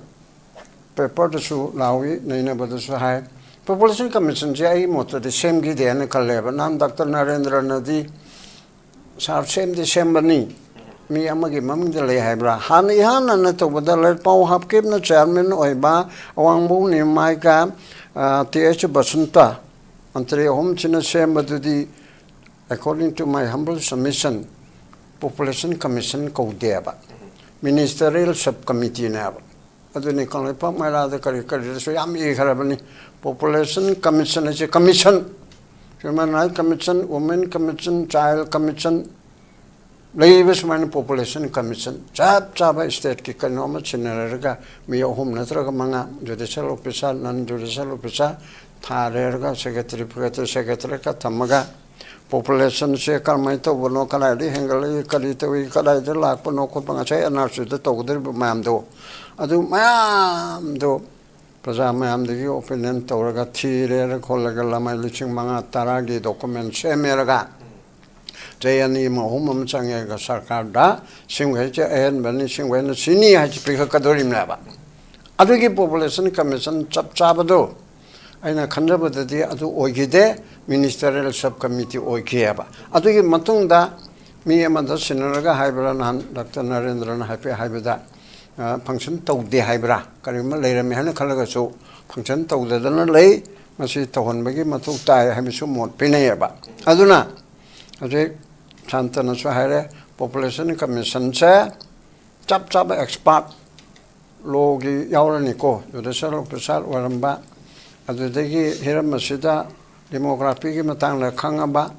paper ꯗꯁꯨ ꯂꯥꯎꯏ, ꯅꯩꯅꯕꯗꯁꯨ ꯍꯥꯏ, Population Commission ꯁꯦ ꯑꯩꯒꯤ ꯃꯣꯠꯇꯗꯤ ꯁꯦꯝꯈꯤꯗꯦ ꯍꯥꯏꯅ ꯈꯜꯂꯦꯕ꯫ ꯅꯍꯥꯟ ꯗꯥꯛꯇꯔ ꯅꯔꯦꯟꯗ꯭ꯔꯅꯗꯤ, "ꯁꯥꯔ, ꯁꯦꯝꯗꯤ ꯁꯦꯝꯕꯅꯤ, ꯃꯤ ꯑꯃꯒꯤ ꯃꯃꯤꯡꯗ ꯂꯩ" ꯍꯥꯏꯕ꯭ꯔꯥ? ꯍꯥꯟꯅ ꯏꯍꯥꯟ ꯍꯥꯟꯅ ꯇꯧꯕꯗ ꯂꯥꯏꯔꯤꯛ ꯄꯥꯎ ꯍꯥꯞꯀꯤꯞꯅ chairman ꯑꯣꯏꯕ, ꯑꯋꯥꯡꯕꯧ ꯅꯤꯃꯥꯏꯒ, ꯑ, T H Basanta, Mantri ꯑꯍꯨꯝꯁꯤꯅ ꯁꯦꯝꯕꯗꯨꯗꯤ, according to my humble submission, Population Commission ꯀꯧꯗꯦꯕ, Ministerial Sub Committee ꯅꯦꯕ꯫ ꯑꯗꯨꯅꯤ ꯀꯪꯂꯩꯄꯥꯛ ꯃꯩꯔꯥꯗ ꯀꯔꯤ ꯀꯔꯤꯗꯁꯨ ꯌꯥꯝ ꯏꯈ꯭ꯔꯕꯅꯤ, Population Commission ꯍꯥꯏꯁꯦ commission, Human Rights Commission, Women Commission, Child Commission, ꯂꯩꯔꯤꯕ ꯁꯨꯃꯥꯏꯅ Population Commission ꯆꯞ ꯆꯥꯕ state ꯀꯤ ꯀꯩꯅꯣ ꯑꯃ ꯁꯤꯟꯅꯔꯒ ꯃꯤ ꯑꯍꯨꯝ ꯅꯠꯇ꯭ꯔꯒ ꯃꯉꯥ, judicial officer, non judicial officer ꯊꯥꯔꯦꯔꯒ secretary, secretary, secretary ꯀ ꯊꯝꯃꯒ population ꯁꯦ ꯀꯔꯝꯍꯥꯏꯅ ꯇꯧꯕꯅꯣ, ꯀꯗꯥꯏꯗꯒꯤ ꯍꯦꯟꯒꯠꯂꯛꯏ, ꯀꯔꯤ ꯇꯧꯏ, ꯀꯗꯥꯏꯗ ꯂꯥꯛꯄꯅꯣ ꯈꯣꯠꯄ, ꯉꯁꯥꯏ N R C ꯗ ꯇꯧꯒꯗꯧꯔꯤꯕ ꯃꯌꯥꯝꯗꯣ, ꯑꯗꯨ ꯃꯌꯥꯝꯗꯣ ꯄ꯭ꯔꯖꯥ ꯃꯌꯥꯝꯗꯒꯤ opinion ꯇꯧꯔꯒ ꯊꯤꯔꯦꯔ ꯈꯣꯠꯂꯒ ꯂꯃꯥꯏ ꯂꯤꯁꯤꯡ ꯃꯉꯥ ꯇꯔꯥꯒꯤ document ꯁꯦꯝꯃꯦꯔꯒ ꯆꯍꯤ ꯑꯅꯤ ꯑꯃ ꯑꯍꯨꯝ ꯑꯃ ꯆꯪꯉꯦꯒ ꯁꯔꯀꯥꯔꯗ ꯁꯤꯡꯈꯩꯁꯦ ꯑꯍꯦꯟꯕꯅꯤ, ꯁꯤꯡꯈꯩꯅ ꯁꯤꯅꯤ ꯍꯥꯏꯁꯤ ꯄꯤꯈꯠꯀꯗꯧꯔꯤꯕꯅꯦꯕ꯫ ꯑꯗꯨꯒꯤ Population Commission ꯆꯞ ꯆꯥꯕꯗꯣ ꯑꯩꯅ ꯈꯟꯖꯕꯗꯗꯤ ꯑꯗꯨ ꯑꯣꯏꯈꯤꯗꯦ, Ministerial Sub Committee ꯑꯣꯏꯈꯤꯑꯕ꯫ ꯑꯗꯨꯒꯤ ꯃꯇꯨꯡꯗ ꯃꯤ ꯑꯃꯗ ꯁꯤꯟꯅꯔꯒ ꯍꯥꯏꯕ꯭ꯔꯥ, ꯅꯍꯥꯟ ꯗꯥꯛꯇꯔ ꯅꯔꯦꯟꯗ꯭ꯔꯅ ꯍꯥꯏꯐꯦꯠ ꯍꯥꯏꯕꯗ, ꯑ, function ꯇꯧꯗꯦ ꯍꯥꯏꯕ꯭ꯔꯥ, ꯀꯔꯤꯒꯨꯝꯕ ꯂꯩꯔꯝꯃꯦ ꯍꯥꯏꯅ ꯈꯜꯂꯒꯁꯨ function ꯇꯧꯗꯗꯅ ꯂꯩ꯫ ꯃꯁꯤ ꯇꯧꯍꯟꯕꯒꯤ ꯃꯊꯧ ꯇꯥꯏ ꯍꯥꯏꯕꯁꯨ ꯃꯣꯠ ꯄꯤꯅꯩꯌꯦꯕ꯫ ꯑꯗꯨꯅ ꯍꯧꯖꯤꯛ ꯁꯥꯟꯇꯅꯁꯨ ꯍꯥꯏꯔꯦ, ꯄꯣꯄꯨꯂꯦꯁꯟ ꯀꯃꯤꯁꯟꯁꯦ ꯆꯞ ꯆꯥꯕ ꯑꯦꯛꯁꯄꯥꯔꯠ ꯂꯣꯒꯤ ꯌꯥꯎꯔꯅꯤꯀꯣ, ꯖꯨꯗꯤꯁꯤꯌꯦꯜ ꯑꯣꯐꯤꯁꯥꯔ ꯑꯣꯏꯔꯝꯕ, ꯑꯗꯨꯗꯒꯤ ꯍꯤꯔꯝ ꯑꯁꯤꯗ ꯗꯤꯃꯣꯒ꯭ꯔꯥꯐꯤꯒꯤ ꯃꯇꯥꯡꯗ ꯈꯪꯉꯕ,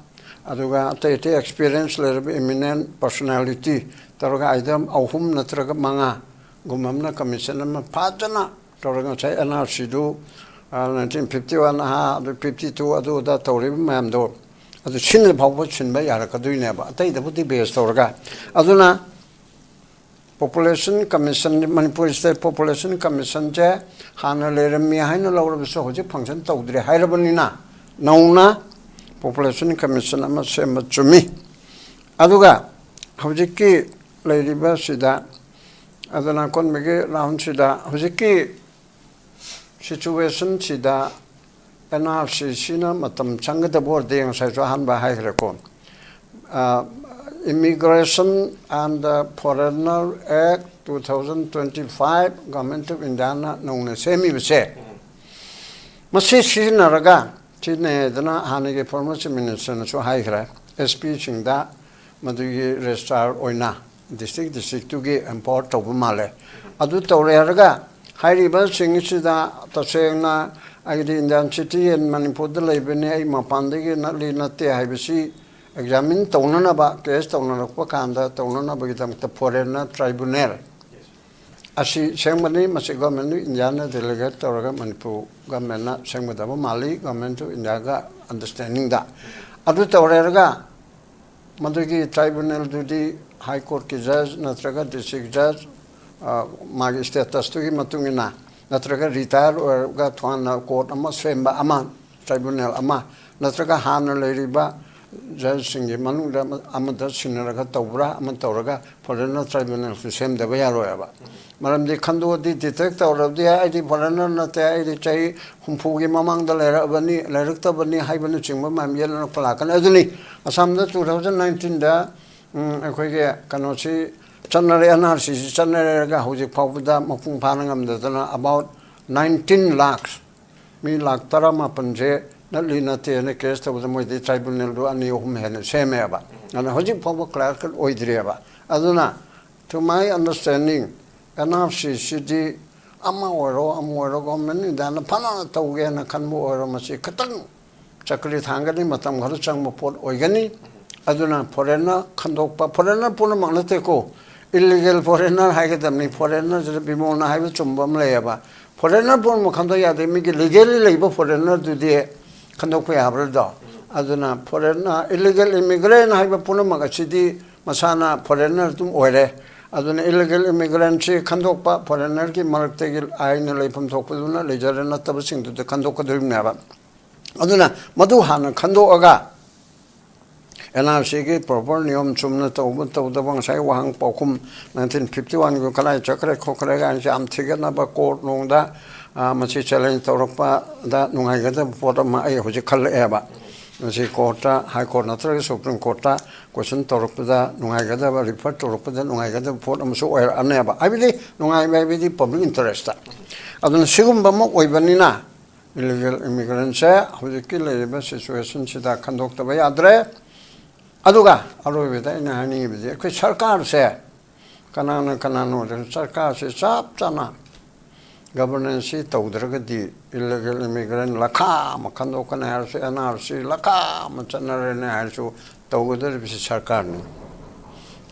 ꯑꯗꯨꯒ ꯑꯇꯩ ꯑꯇꯩ ꯑꯦꯛꯁꯄꯤꯔꯤꯌꯦꯟꯁ ꯂꯩꯔꯕ ꯏꯃꯤꯅꯦꯟ ꯄꯔꯁꯣꯅꯦꯂꯤꯇꯤ ꯇꯧꯔꯒ ꯑꯥꯏꯇꯦꯝ ꯑꯍꯨꯝ ꯅꯠꯇ꯭ꯔꯒ ꯃꯉꯥꯒꯨꯝꯕ ꯑꯃꯅ ꯀꯃꯤꯁꯟ ꯑꯃ ꯐꯖꯅ ꯇꯧꯔꯒ ꯉꯁꯥꯏ ꯑꯦꯟ ꯑꯥꯔ ꯁꯤꯗꯨ ꯅꯥꯏꯟꯇꯤꯟ ꯐꯤꯐꯇꯤ ꯋꯥꯟ ꯑꯍꯥ, ꯑꯗꯨ ꯐꯤꯐꯇꯤ ꯇꯨ, ꯑꯗꯨ ꯑꯗꯥ ꯇꯧꯔꯤꯕ ꯃꯌꯥꯝꯗꯣ ꯑꯗꯨ ꯁꯤꯟꯅ ꯐꯥꯎꯕ ꯁꯤꯟꯕ ꯌꯥꯔꯛꯀꯗꯣꯏꯅꯦꯕ, ꯑꯇꯩꯗꯕꯨꯗꯤ ꯕꯦꯁ ꯇꯧꯔꯒ꯫ ꯑꯗꯨꯅ population commission, Manipur state population ꯀꯃꯤꯁꯟꯁꯦ ꯍꯥꯟꯅ ꯂꯩꯔꯝꯃꯤ ꯍꯥꯏꯅ ꯂꯧꯔꯕꯁꯨ ꯍꯧꯖꯤꯛ ꯐꯪꯁꯟ ꯇꯧꯗ꯭ꯔꯦ ꯍꯥꯏꯔꯕꯅꯤꯅ, ꯅꯧꯅ ꯄꯣꯄꯨꯂꯦꯁꯟ ꯀꯃꯤꯁꯟ ꯑꯃ ꯁꯦꯝꯕ ꯆꯨꯝꯃꯤ꯫ ꯑꯗꯨꯒ ꯍꯧꯖꯤꯛꯀꯤ ꯂꯩꯔꯤꯕꯁꯤꯗ, ꯑꯗꯨꯅ ꯑꯀꯣꯟꯕꯒꯤ ꯔꯥꯎꯟꯁꯤꯗ ꯍꯧꯖꯤꯛꯀꯤ ꯁꯤꯆꯨꯋꯦꯁꯟꯁꯤꯗ ꯑꯦꯟ ꯑꯥꯔ ꯁꯤꯁꯤꯅ ꯃꯇꯝ ꯆꯪꯒꯗꯕ ꯑꯣꯏꯔꯗꯤ, ꯉꯁꯥꯏꯁꯨ ꯑꯍꯥꯟꯕ ꯍꯥꯏꯈ꯭ꯔꯦꯀꯣ, Immigration and Foreigner Act two thousand twenty five, Government of Indiaꯅ ꯅꯧꯅ ꯁꯦꯝꯃꯤꯕꯁꯦ, ꯃꯁꯤ ꯁꯤꯖꯤꯟꯅꯔꯒ, ꯁꯤꯖꯤꯟꯅꯩꯗꯅ ꯍꯥꯟꯅꯒꯤ ꯐꯣꯔꯃꯔ ꯆꯤꯐ ꯃꯤꯅꯤꯁꯇꯔꯅꯁꯨ ꯍꯥꯏꯈ꯭ꯔꯦ, ꯑꯦꯁ ꯄꯤꯁꯤꯡꯗ ꯃꯗꯨꯒꯤ ꯔꯦꯖꯤꯁꯇ꯭ꯔꯥꯔ ꯑꯣꯏꯅ ꯗꯤꯁꯇ꯭ꯔꯤꯛ ꯗꯤꯁꯇ꯭ꯔꯤꯛꯇꯨꯒꯤ ꯑꯦꯝꯄꯥꯋꯔ ꯇꯧꯕ ꯃꯥꯜꯂꯦ꯫ ꯑꯗꯨ ꯇꯧꯔꯦ ꯍꯥꯏꯔꯒ ꯍꯥꯏꯔꯤꯕꯁꯤꯡꯁꯤꯗ ꯇꯁꯦꯡꯅ ꯑꯩꯗꯤ ꯏꯟꯗꯤꯌꯥꯟ ꯁꯤꯇꯤꯖꯦꯟ ꯃꯅꯤꯄꯨꯔꯗ ꯂꯩꯕꯅꯤ, ꯑꯩ ꯃꯄꯥꯟꯗꯒꯤ ꯅꯠꯂꯤ ꯅꯠꯇꯦ ꯍꯥꯏꯕꯁꯤ ꯑꯦꯛꯖꯥꯃꯤꯟ ꯇꯧꯅꯅꯕ, ꯀꯦꯁ ꯇꯧꯅꯔꯛꯄ ꯀꯥꯟꯗ ꯇꯧꯅꯅꯕꯒꯤꯗꯃꯛꯇ ꯐꯣꯔꯦꯟꯅꯔ ꯇ꯭ꯔꯥꯏꯕꯨꯅꯦꯜ ꯑꯁꯤ ꯁꯦꯝꯒꯅꯤ꯫ ꯃꯁꯤ ꯒꯣꯔꯃꯦꯟ ꯑꯣꯐ ꯏꯟꯗꯤꯌꯥꯅ ꯗꯦꯂꯤꯒꯦꯠ ꯇꯧꯔꯒ ꯃꯅꯤꯄꯨꯔ ꯒꯣꯔꯃꯦꯟꯅ ꯁꯦꯝꯒꯗꯕ ꯃꯥꯜꯂꯤ, ꯒꯣꯔꯃꯦꯟ ꯑꯣꯐ ꯏꯟꯗꯤꯌꯥꯒ ꯑꯟꯗꯔꯁꯇꯦꯟꯗꯤꯡꯗ꯫ ꯑꯗꯨ ꯇꯧꯔꯦꯔꯒ ꯃꯗꯨꯒꯤ ꯇ꯭ꯔꯥꯏꯕꯨꯅꯦꯜꯗꯨꯗꯤ ꯍꯥꯏ ꯀꯣꯔꯠꯀꯤ ꯖꯖ ꯅꯠꯇ꯭ꯔꯒ ꯗꯤꯁꯇ꯭ꯔꯤꯛ ꯖꯖ, ꯃꯥꯒꯤ ꯁ꯭ꯇꯦꯇꯁꯇꯨꯒꯤ ꯃꯇꯨꯡ ꯏꯟꯅ, ꯅꯠꯇ꯭ꯔꯒ ꯔꯤꯇꯥꯌꯔ ꯑꯣꯏꯔꯒ ꯇꯣꯉꯥꯟꯅ ꯀꯣꯔꯠ ꯑꯃ ꯁꯦꯝꯕ ꯑꯃ, ꯇ꯭ꯔꯥꯏꯕꯨꯅꯦꯜ ꯑꯃ, ꯅꯠꯇ꯭ꯔꯒ ꯍꯥꯟꯅ ꯂꯩꯔꯤꯕ ꯖꯖꯁꯤꯡꯒꯤ ꯃꯅꯨꯡꯗ ꯑꯃ-, ꯑꯃꯗ ꯁꯤꯟꯅꯔꯒ ꯇꯧꯕ꯭ꯔꯥ ꯑꯃ ꯇꯧꯔꯒ ꯐꯣꯔꯦꯟꯅꯔ ꯇ꯭ꯔꯥꯏꯕꯨꯅꯦꯜꯁꯨ ꯁꯦꯝꯗꯕ ꯌꯥꯔꯣꯏꯕ꯫ ꯃꯔꯝꯗꯤ ꯈꯟꯗꯣꯛꯑꯗꯤ ꯗꯤꯇꯦꯛ ꯇꯧꯔꯕꯗꯤ, ꯑꯩꯗꯤ ꯐꯣꯔꯦꯟꯅꯔ ꯅꯠꯇꯦ, ꯑꯩꯗꯤ ꯆꯍꯤ ꯍꯨꯝꯐꯨꯒꯤ ꯃꯃꯥꯡꯗ ꯂꯩꯔꯛꯑꯕꯅꯤ, ꯂꯩꯔꯛꯇꯕꯅꯤ ꯍꯥꯏꯕꯅꯆꯤꯡꯕ ꯃꯌꯥꯝ ꯌꯦꯠꯅꯔꯛꯄ ꯂꯥꯛꯀꯅꯤ꯫ ꯑꯗꯨꯅꯤ ꯑꯁꯥꯝꯗ two thousand nineteenꯗ, ꯎꯝ, ꯑꯩꯈꯣꯏꯒꯤ ꯀꯩꯅꯣꯁꯤ ꯆꯠꯅꯔꯦ, ꯑꯦꯟ ꯑꯥꯔ ꯁꯤꯁꯤ ꯆꯠꯅꯔꯦꯒ ꯍꯧꯖꯤꯛ ꯐꯥꯎꯕꯗ ꯃꯄꯨꯡ ꯐꯥꯅ ꯉꯝꯗꯗꯅ about nineteen lakhs ꯃꯤ ꯂꯥꯛ ꯇꯔꯥꯃꯥꯄꯟꯁꯦ ꯅꯠꯂꯤ ꯅꯠꯇꯦꯅ ꯀꯦꯁ ꯇꯧꯕꯗ ꯃꯣꯏꯗꯤ ꯇ꯭ꯔꯥꯏꯕꯨꯅꯦꯜꯗꯨ ꯑꯅꯤ ꯑꯍꯨꯝ ꯍꯦꯟꯅ ꯁꯦꯝꯃꯦꯕ꯫ ꯑꯗꯨꯅ ꯍꯧꯖꯤꯛ ꯐꯥꯎꯕ ꯀ꯭ꯂꯤꯌꯥꯔ ꯀꯠ ꯑꯣꯏꯗ꯭ꯔꯤꯑꯕ꯫ ꯑꯗꯨꯅ, to my understanding, N R ꯁꯤꯁꯤꯗꯤ ꯑꯃ ꯑꯣꯏꯔꯣ ꯑꯃ ꯑꯣꯏꯔꯣ ꯒꯣꯔꯃꯦꯟ ꯏꯟꯗꯤꯌꯥꯅ ꯐꯅ ꯇꯧꯒꯦꯅ ꯈꯟꯕ ꯑꯣꯏꯔꯣ, ꯃꯁꯤ ꯈꯤꯇꯪ ꯆꯀ꯭ꯔꯤ ꯊꯥꯡꯒꯅꯤ, ꯃꯇꯝ ꯈꯔ ꯆꯪꯕ ꯄꯣꯠ ꯑꯣꯏꯒꯅꯤ꯫ ꯑꯗꯨꯅ ꯐꯣꯔꯦꯟꯅ ꯈꯟꯗꯣꯛꯄ, ꯐꯣꯔꯦꯟꯅꯔ ꯄꯨꯝꯅꯃꯛ ꯅꯠꯇꯦꯀꯣ, ꯏꯂꯤꯒꯦꯜ ꯐꯣꯔꯦꯟꯅꯔ ꯍꯥꯏꯒꯗꯕꯅꯤ꯫ ꯐꯣꯔꯦꯟꯅꯔꯁꯤꯗ ꯕꯤꯃꯣꯜꯅ ꯍꯥꯏꯕ ꯆꯨꯝꯕ ꯑꯃ ꯂꯩꯌꯦꯕ, ꯐꯣꯔꯦꯟꯅꯔ ꯄꯨꯝꯅꯃꯛ ꯈꯟꯗꯣꯛ ꯌꯥꯗꯦ, ꯃꯤꯒꯤ ꯂꯤꯒꯦꯜꯂꯤ ꯂꯩꯕ ꯐꯣꯔꯦꯟꯅꯔꯗꯨꯗꯤ ꯈꯟꯗꯣꯛꯄ ꯌꯥꯕ꯭ꯔꯥꯗꯣ? ꯑꯗꯨꯅ ꯐꯣꯔꯦꯟ, ꯏꯂꯤꯒꯦꯜ ꯏꯃꯤꯒ꯭ꯔꯦꯟ ꯍꯥꯏꯕ ꯄꯨꯝꯅꯃꯛ ꯑꯁꯤꯗꯤ ꯃꯁꯥꯅ ꯐꯣꯔꯦꯟꯅꯔ ꯑꯗꯨꯝ ꯑꯣꯏꯔꯦ꯫ ꯑꯗꯨꯅ ꯏꯂꯤꯒꯦꯜ ꯏꯃꯤꯒ꯭ꯔꯦꯟꯁꯤ ꯈꯟꯗꯣꯛꯄ, ꯐꯣꯔꯦꯟꯅꯔꯒꯤ ꯃꯔꯛꯇꯒꯤ ꯑꯥꯏꯟꯅ ꯂꯩꯐꯝ ꯊꯣꯛꯄꯗꯨꯅ ꯂꯩꯖꯔꯦ, ꯅꯠꯇꯕꯁꯤꯡꯗꯨꯗ ꯈꯟꯗꯣꯛꯀꯗꯧꯔꯤꯕꯅꯦꯕ꯫ ꯑꯗꯨꯅ ꯃꯗꯨ ꯍꯥꯟꯅ ꯈꯟꯗꯣꯛꯑꯒ ꯑꯦꯟ ꯑꯥꯔ ꯁꯤꯒꯤ ꯄ꯭ꯔꯣꯄꯔ ꯅꯤꯌꯣꯝ ꯆꯨꯝꯅ ꯇꯧꯕ ꯇꯧꯗꯕ, ꯉꯁꯥꯏ ꯋꯥꯍꯪ ꯄꯥꯎꯈꯨꯝ ꯅꯥꯏꯟꯇꯤꯟ ꯐꯤꯐꯇꯤ ꯋꯥꯟꯒꯤ ꯀꯗꯥꯏ ꯆꯠꯈ꯭ꯔꯦ ꯈꯣꯠꯈ꯭ꯔꯦ ꯀꯥꯏꯅꯁꯦ ꯌꯥꯝ ꯊꯤꯒꯠꯅꯕ, ꯀꯣꯔꯠ ꯅꯨꯡꯗ, ꯑ, ꯃꯁꯤ ꯆꯦꯂꯦꯟꯖ ꯇꯧꯔꯛꯄꯗ ꯅꯨꯡꯉꯥꯏꯒꯗꯕ ꯄꯣꯠ ꯑꯃ ꯑꯩ ꯍꯧꯖꯤꯛ ꯈꯜꯂꯛꯑꯦꯕ꯫ ꯃꯁꯤ ꯀꯣꯔꯠꯇ, ꯍꯥꯏ ꯀꯣꯔꯠ ꯅꯠꯇ꯭ꯔꯒ ꯁꯨꯄ꯭ꯔꯤꯝ ꯀꯣꯔꯠꯇ ꯀꯣꯏꯁꯟ ꯇꯧꯔꯛꯄꯗ ꯅꯨꯡꯉꯥꯏꯒꯗꯕ, ꯔꯤꯐꯔ ꯇꯧꯔꯛꯄꯗ ꯅꯨꯡꯉꯥꯏꯒꯗꯕ ꯄꯣꯠ ꯑꯃꯁꯨ ꯑꯣꯏꯔꯛꯑꯅꯦꯕ꯫ ꯍꯥꯏꯕꯗꯤ ꯅꯨꯡꯉꯥꯏꯕ ꯍꯥꯏꯕꯗꯤ ꯄꯕ꯭ꯂꯤꯛ ꯏꯟꯇꯔꯦꯁꯇ꯫ ꯑꯗꯨꯅ ꯁꯤꯒꯨꯝꯕ ꯑꯃ ꯑꯣꯏꯕꯅꯤꯅ ꯏꯂꯤꯒꯦꯜ ꯏꯃꯤꯒ꯭ꯔꯦꯟꯁꯦ ꯍꯧꯖꯤꯛꯀꯤ ꯂꯩꯔꯤꯕ ꯁꯤꯆꯨꯋꯦꯁꯟꯁꯤꯗ ꯈꯟꯗꯣꯛꯇꯕ ꯌꯥꯗ꯭ꯔꯦ꯫ ꯑꯗꯨꯒ ꯑꯔꯣꯏꯕꯗ ꯑꯩꯅ ꯍꯥꯏꯅꯤꯡꯉꯤꯕꯗꯤ, ꯑꯩꯈꯣꯏ ꯁꯔꯀꯥꯔꯁꯦ ꯀꯅꯥꯅ ꯀꯅꯥꯅꯣ, ꯁꯔꯀꯥꯔꯁꯦ ꯆꯞ ꯆꯥꯅ ꯒꯕꯔꯅꯦꯟꯁꯁꯤ ꯇꯧꯗ꯭ꯔꯒꯗꯤ ꯏꯂꯤꯒꯦꯜ ꯏꯃꯤꯒ꯭ꯔꯦꯟ ꯂꯈꯥ ꯑꯃ ꯈꯟꯗꯣꯛꯀꯅꯤ ꯍꯥꯏꯔꯁꯨ, ꯑꯦꯟ ꯑꯥꯔ ꯁꯤ ꯂꯈꯥ ꯑꯃ ꯆꯠꯅꯔꯦꯅꯦ ꯍꯥꯏꯔꯁꯨ, ꯇꯧꯒꯗꯧꯔꯤꯕꯁꯤ ꯁꯔꯀꯥꯔꯅꯤ꯫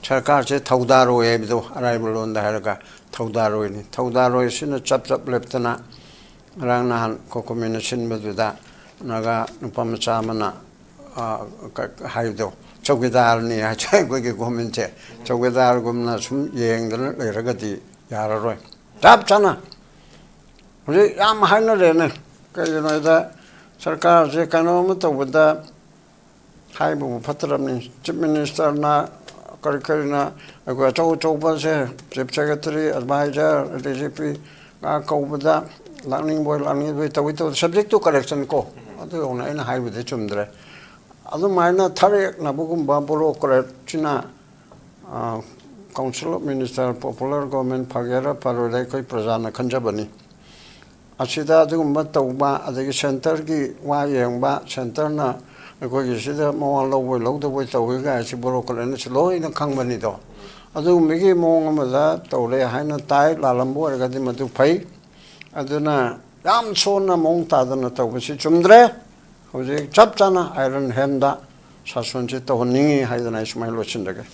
ꯁꯔꯀꯥꯔꯁꯦ ꯊꯧꯗꯥꯔꯣꯏ ꯍꯥꯏꯕꯗꯣ, ꯑꯔꯥꯏꯕ ꯂꯣꯟꯗ ꯍꯥꯏꯔꯒ, ꯊꯧꯗꯥꯔꯣꯏꯅꯤ꯫ ꯊꯧꯗꯥꯔꯣꯏꯁꯤꯅ ꯆꯞ ꯆꯞ ꯂꯦꯞꯇꯅ, ꯉꯔꯥꯡ ꯅꯍꯥꯟ ꯀꯣꯀꯣꯃꯤꯅ ꯁꯤꯟꯕꯗꯨꯗ ꯅꯥꯒꯥ ꯅꯨꯄꯥ ꯃꯆꯥ ꯑꯃꯅ, ꯑ, ꯀ-, ꯍꯥꯏꯕꯗꯣ, ꯆꯧꯀꯤꯗꯥꯔꯅꯤ ꯍꯥꯏꯁꯦ ꯑꯩꯈꯣꯏꯒꯤ ꯒꯣꯔꯃꯦꯟꯁꯦ꯫ ꯆꯧꯀꯤꯗꯥꯔꯒꯨꯝꯅ ꯁꯨꯝ ꯌꯦꯡꯗꯅ ꯂꯩꯔꯒꯗꯤ ꯌꯥꯔꯔꯣꯏ꯫ ꯆꯞ ꯆꯥꯅ ꯍꯧꯖꯤꯛ ꯌꯥꯝ ꯍꯥꯏꯅꯔꯦꯅꯦ꯫ ꯀꯩꯒꯤꯅꯣ ꯍꯥꯏꯗ, ꯁꯔꯀꯥꯔꯁꯦ ꯀꯩꯅꯣꯝꯃ ꯇꯧꯕꯗ ꯍꯥꯏꯕꯕꯨ ꯐꯠꯇ꯭ꯔꯕꯅꯤ꯫ ꯆꯤꯐ ꯃꯤꯅꯤꯁꯇꯔꯅ, ꯀꯔꯤ ꯀꯔꯤꯅ, ꯑꯩꯈꯣꯏ ꯑꯆꯧ ꯑꯆꯧꯕꯁꯦ, chief secretary, adviser, D G P ꯉꯥꯛ ꯀꯧꯕꯗ ꯂꯥꯛꯅꯤꯡꯕꯣꯏ ꯂꯥꯛꯅꯤꯡꯕꯣꯏ ꯇꯧꯏ ꯇꯧꯏ, ꯁꯕꯖꯦꯛ ꯇꯨ ꯀꯔꯦꯛꯁꯟ ꯀꯣ꯫ ꯑꯗꯨ ꯌꯧꯅ ꯑꯩꯅ ꯍꯥꯏꯕꯗꯤ ꯆꯨꯝꯗ꯭ꯔꯦ꯫ ꯑꯗꯨꯃꯥꯏꯅ ꯊꯔꯦꯛꯅꯕꯒꯨꯝꯕ ꯕꯨꯔꯣꯀ꯭ꯔꯦꯠꯁꯤꯅ, uh, council of minister, popular government ꯐꯒꯦꯔꯥ ꯐꯔꯣꯏꯔꯥ ꯑꯩꯈꯣꯏ ꯄ꯭ꯔꯖꯥꯅ ꯈꯟꯖꯕꯅꯤ꯫ ꯑꯁꯤꯗ ꯑꯗꯨꯒꯨꯝꯕ ꯇꯧꯕ, ꯑꯗꯒꯤ ꯁꯦꯟꯇꯔꯒꯤ ꯋꯥ ꯌꯦꯡꯕ, ꯁꯦꯟꯇꯔꯅ ꯑꯩꯈꯣꯏꯒꯤ ꯁꯤꯗ ꯃꯋꯥ ꯂꯧꯕꯣꯏ ꯂꯧꯗꯕꯣꯏ ꯇꯧꯏ ꯀꯥꯏꯁꯤ ꯕ꯭ꯔꯣꯀꯔ ꯑꯩꯅꯁꯨ ꯂꯣꯏꯅ ꯈꯪꯕꯅꯤꯗꯣ꯫ ꯑꯗꯨꯒꯨꯝꯕꯒꯤ ꯃꯑꯣꯡ ꯑꯃꯗ ꯇꯧꯔꯦ ꯍꯥꯏꯅ ꯇꯥꯏ꯫ ꯂꯥꯜꯂꯝꯕ ꯑꯣꯏꯔꯒꯗꯤ ꯃꯗꯨ ꯐꯩ꯫ ꯑꯗꯨꯅ ꯌꯥꯝ ꯁꯣꯟꯅ ꯃꯑꯣꯡ ꯇꯥꯗꯅ ꯇꯧꯕꯁꯤ ꯆꯨꯝꯗ꯭ꯔꯦ꯫ ꯍꯧꯖꯤꯛ ꯆꯞ ꯆꯥꯅ ꯑꯥꯏꯔꯟ ꯍꯦꯟꯗ ꯁꯥꯁꯟꯁꯤ ꯇꯧꯍꯟꯅꯤꯡꯉꯤ ꯍꯥꯏꯗꯅ ꯑꯩ ꯁꯨꯃꯥꯏꯅ ꯂꯣꯏꯁꯤꯟꯖꯒꯦ꯫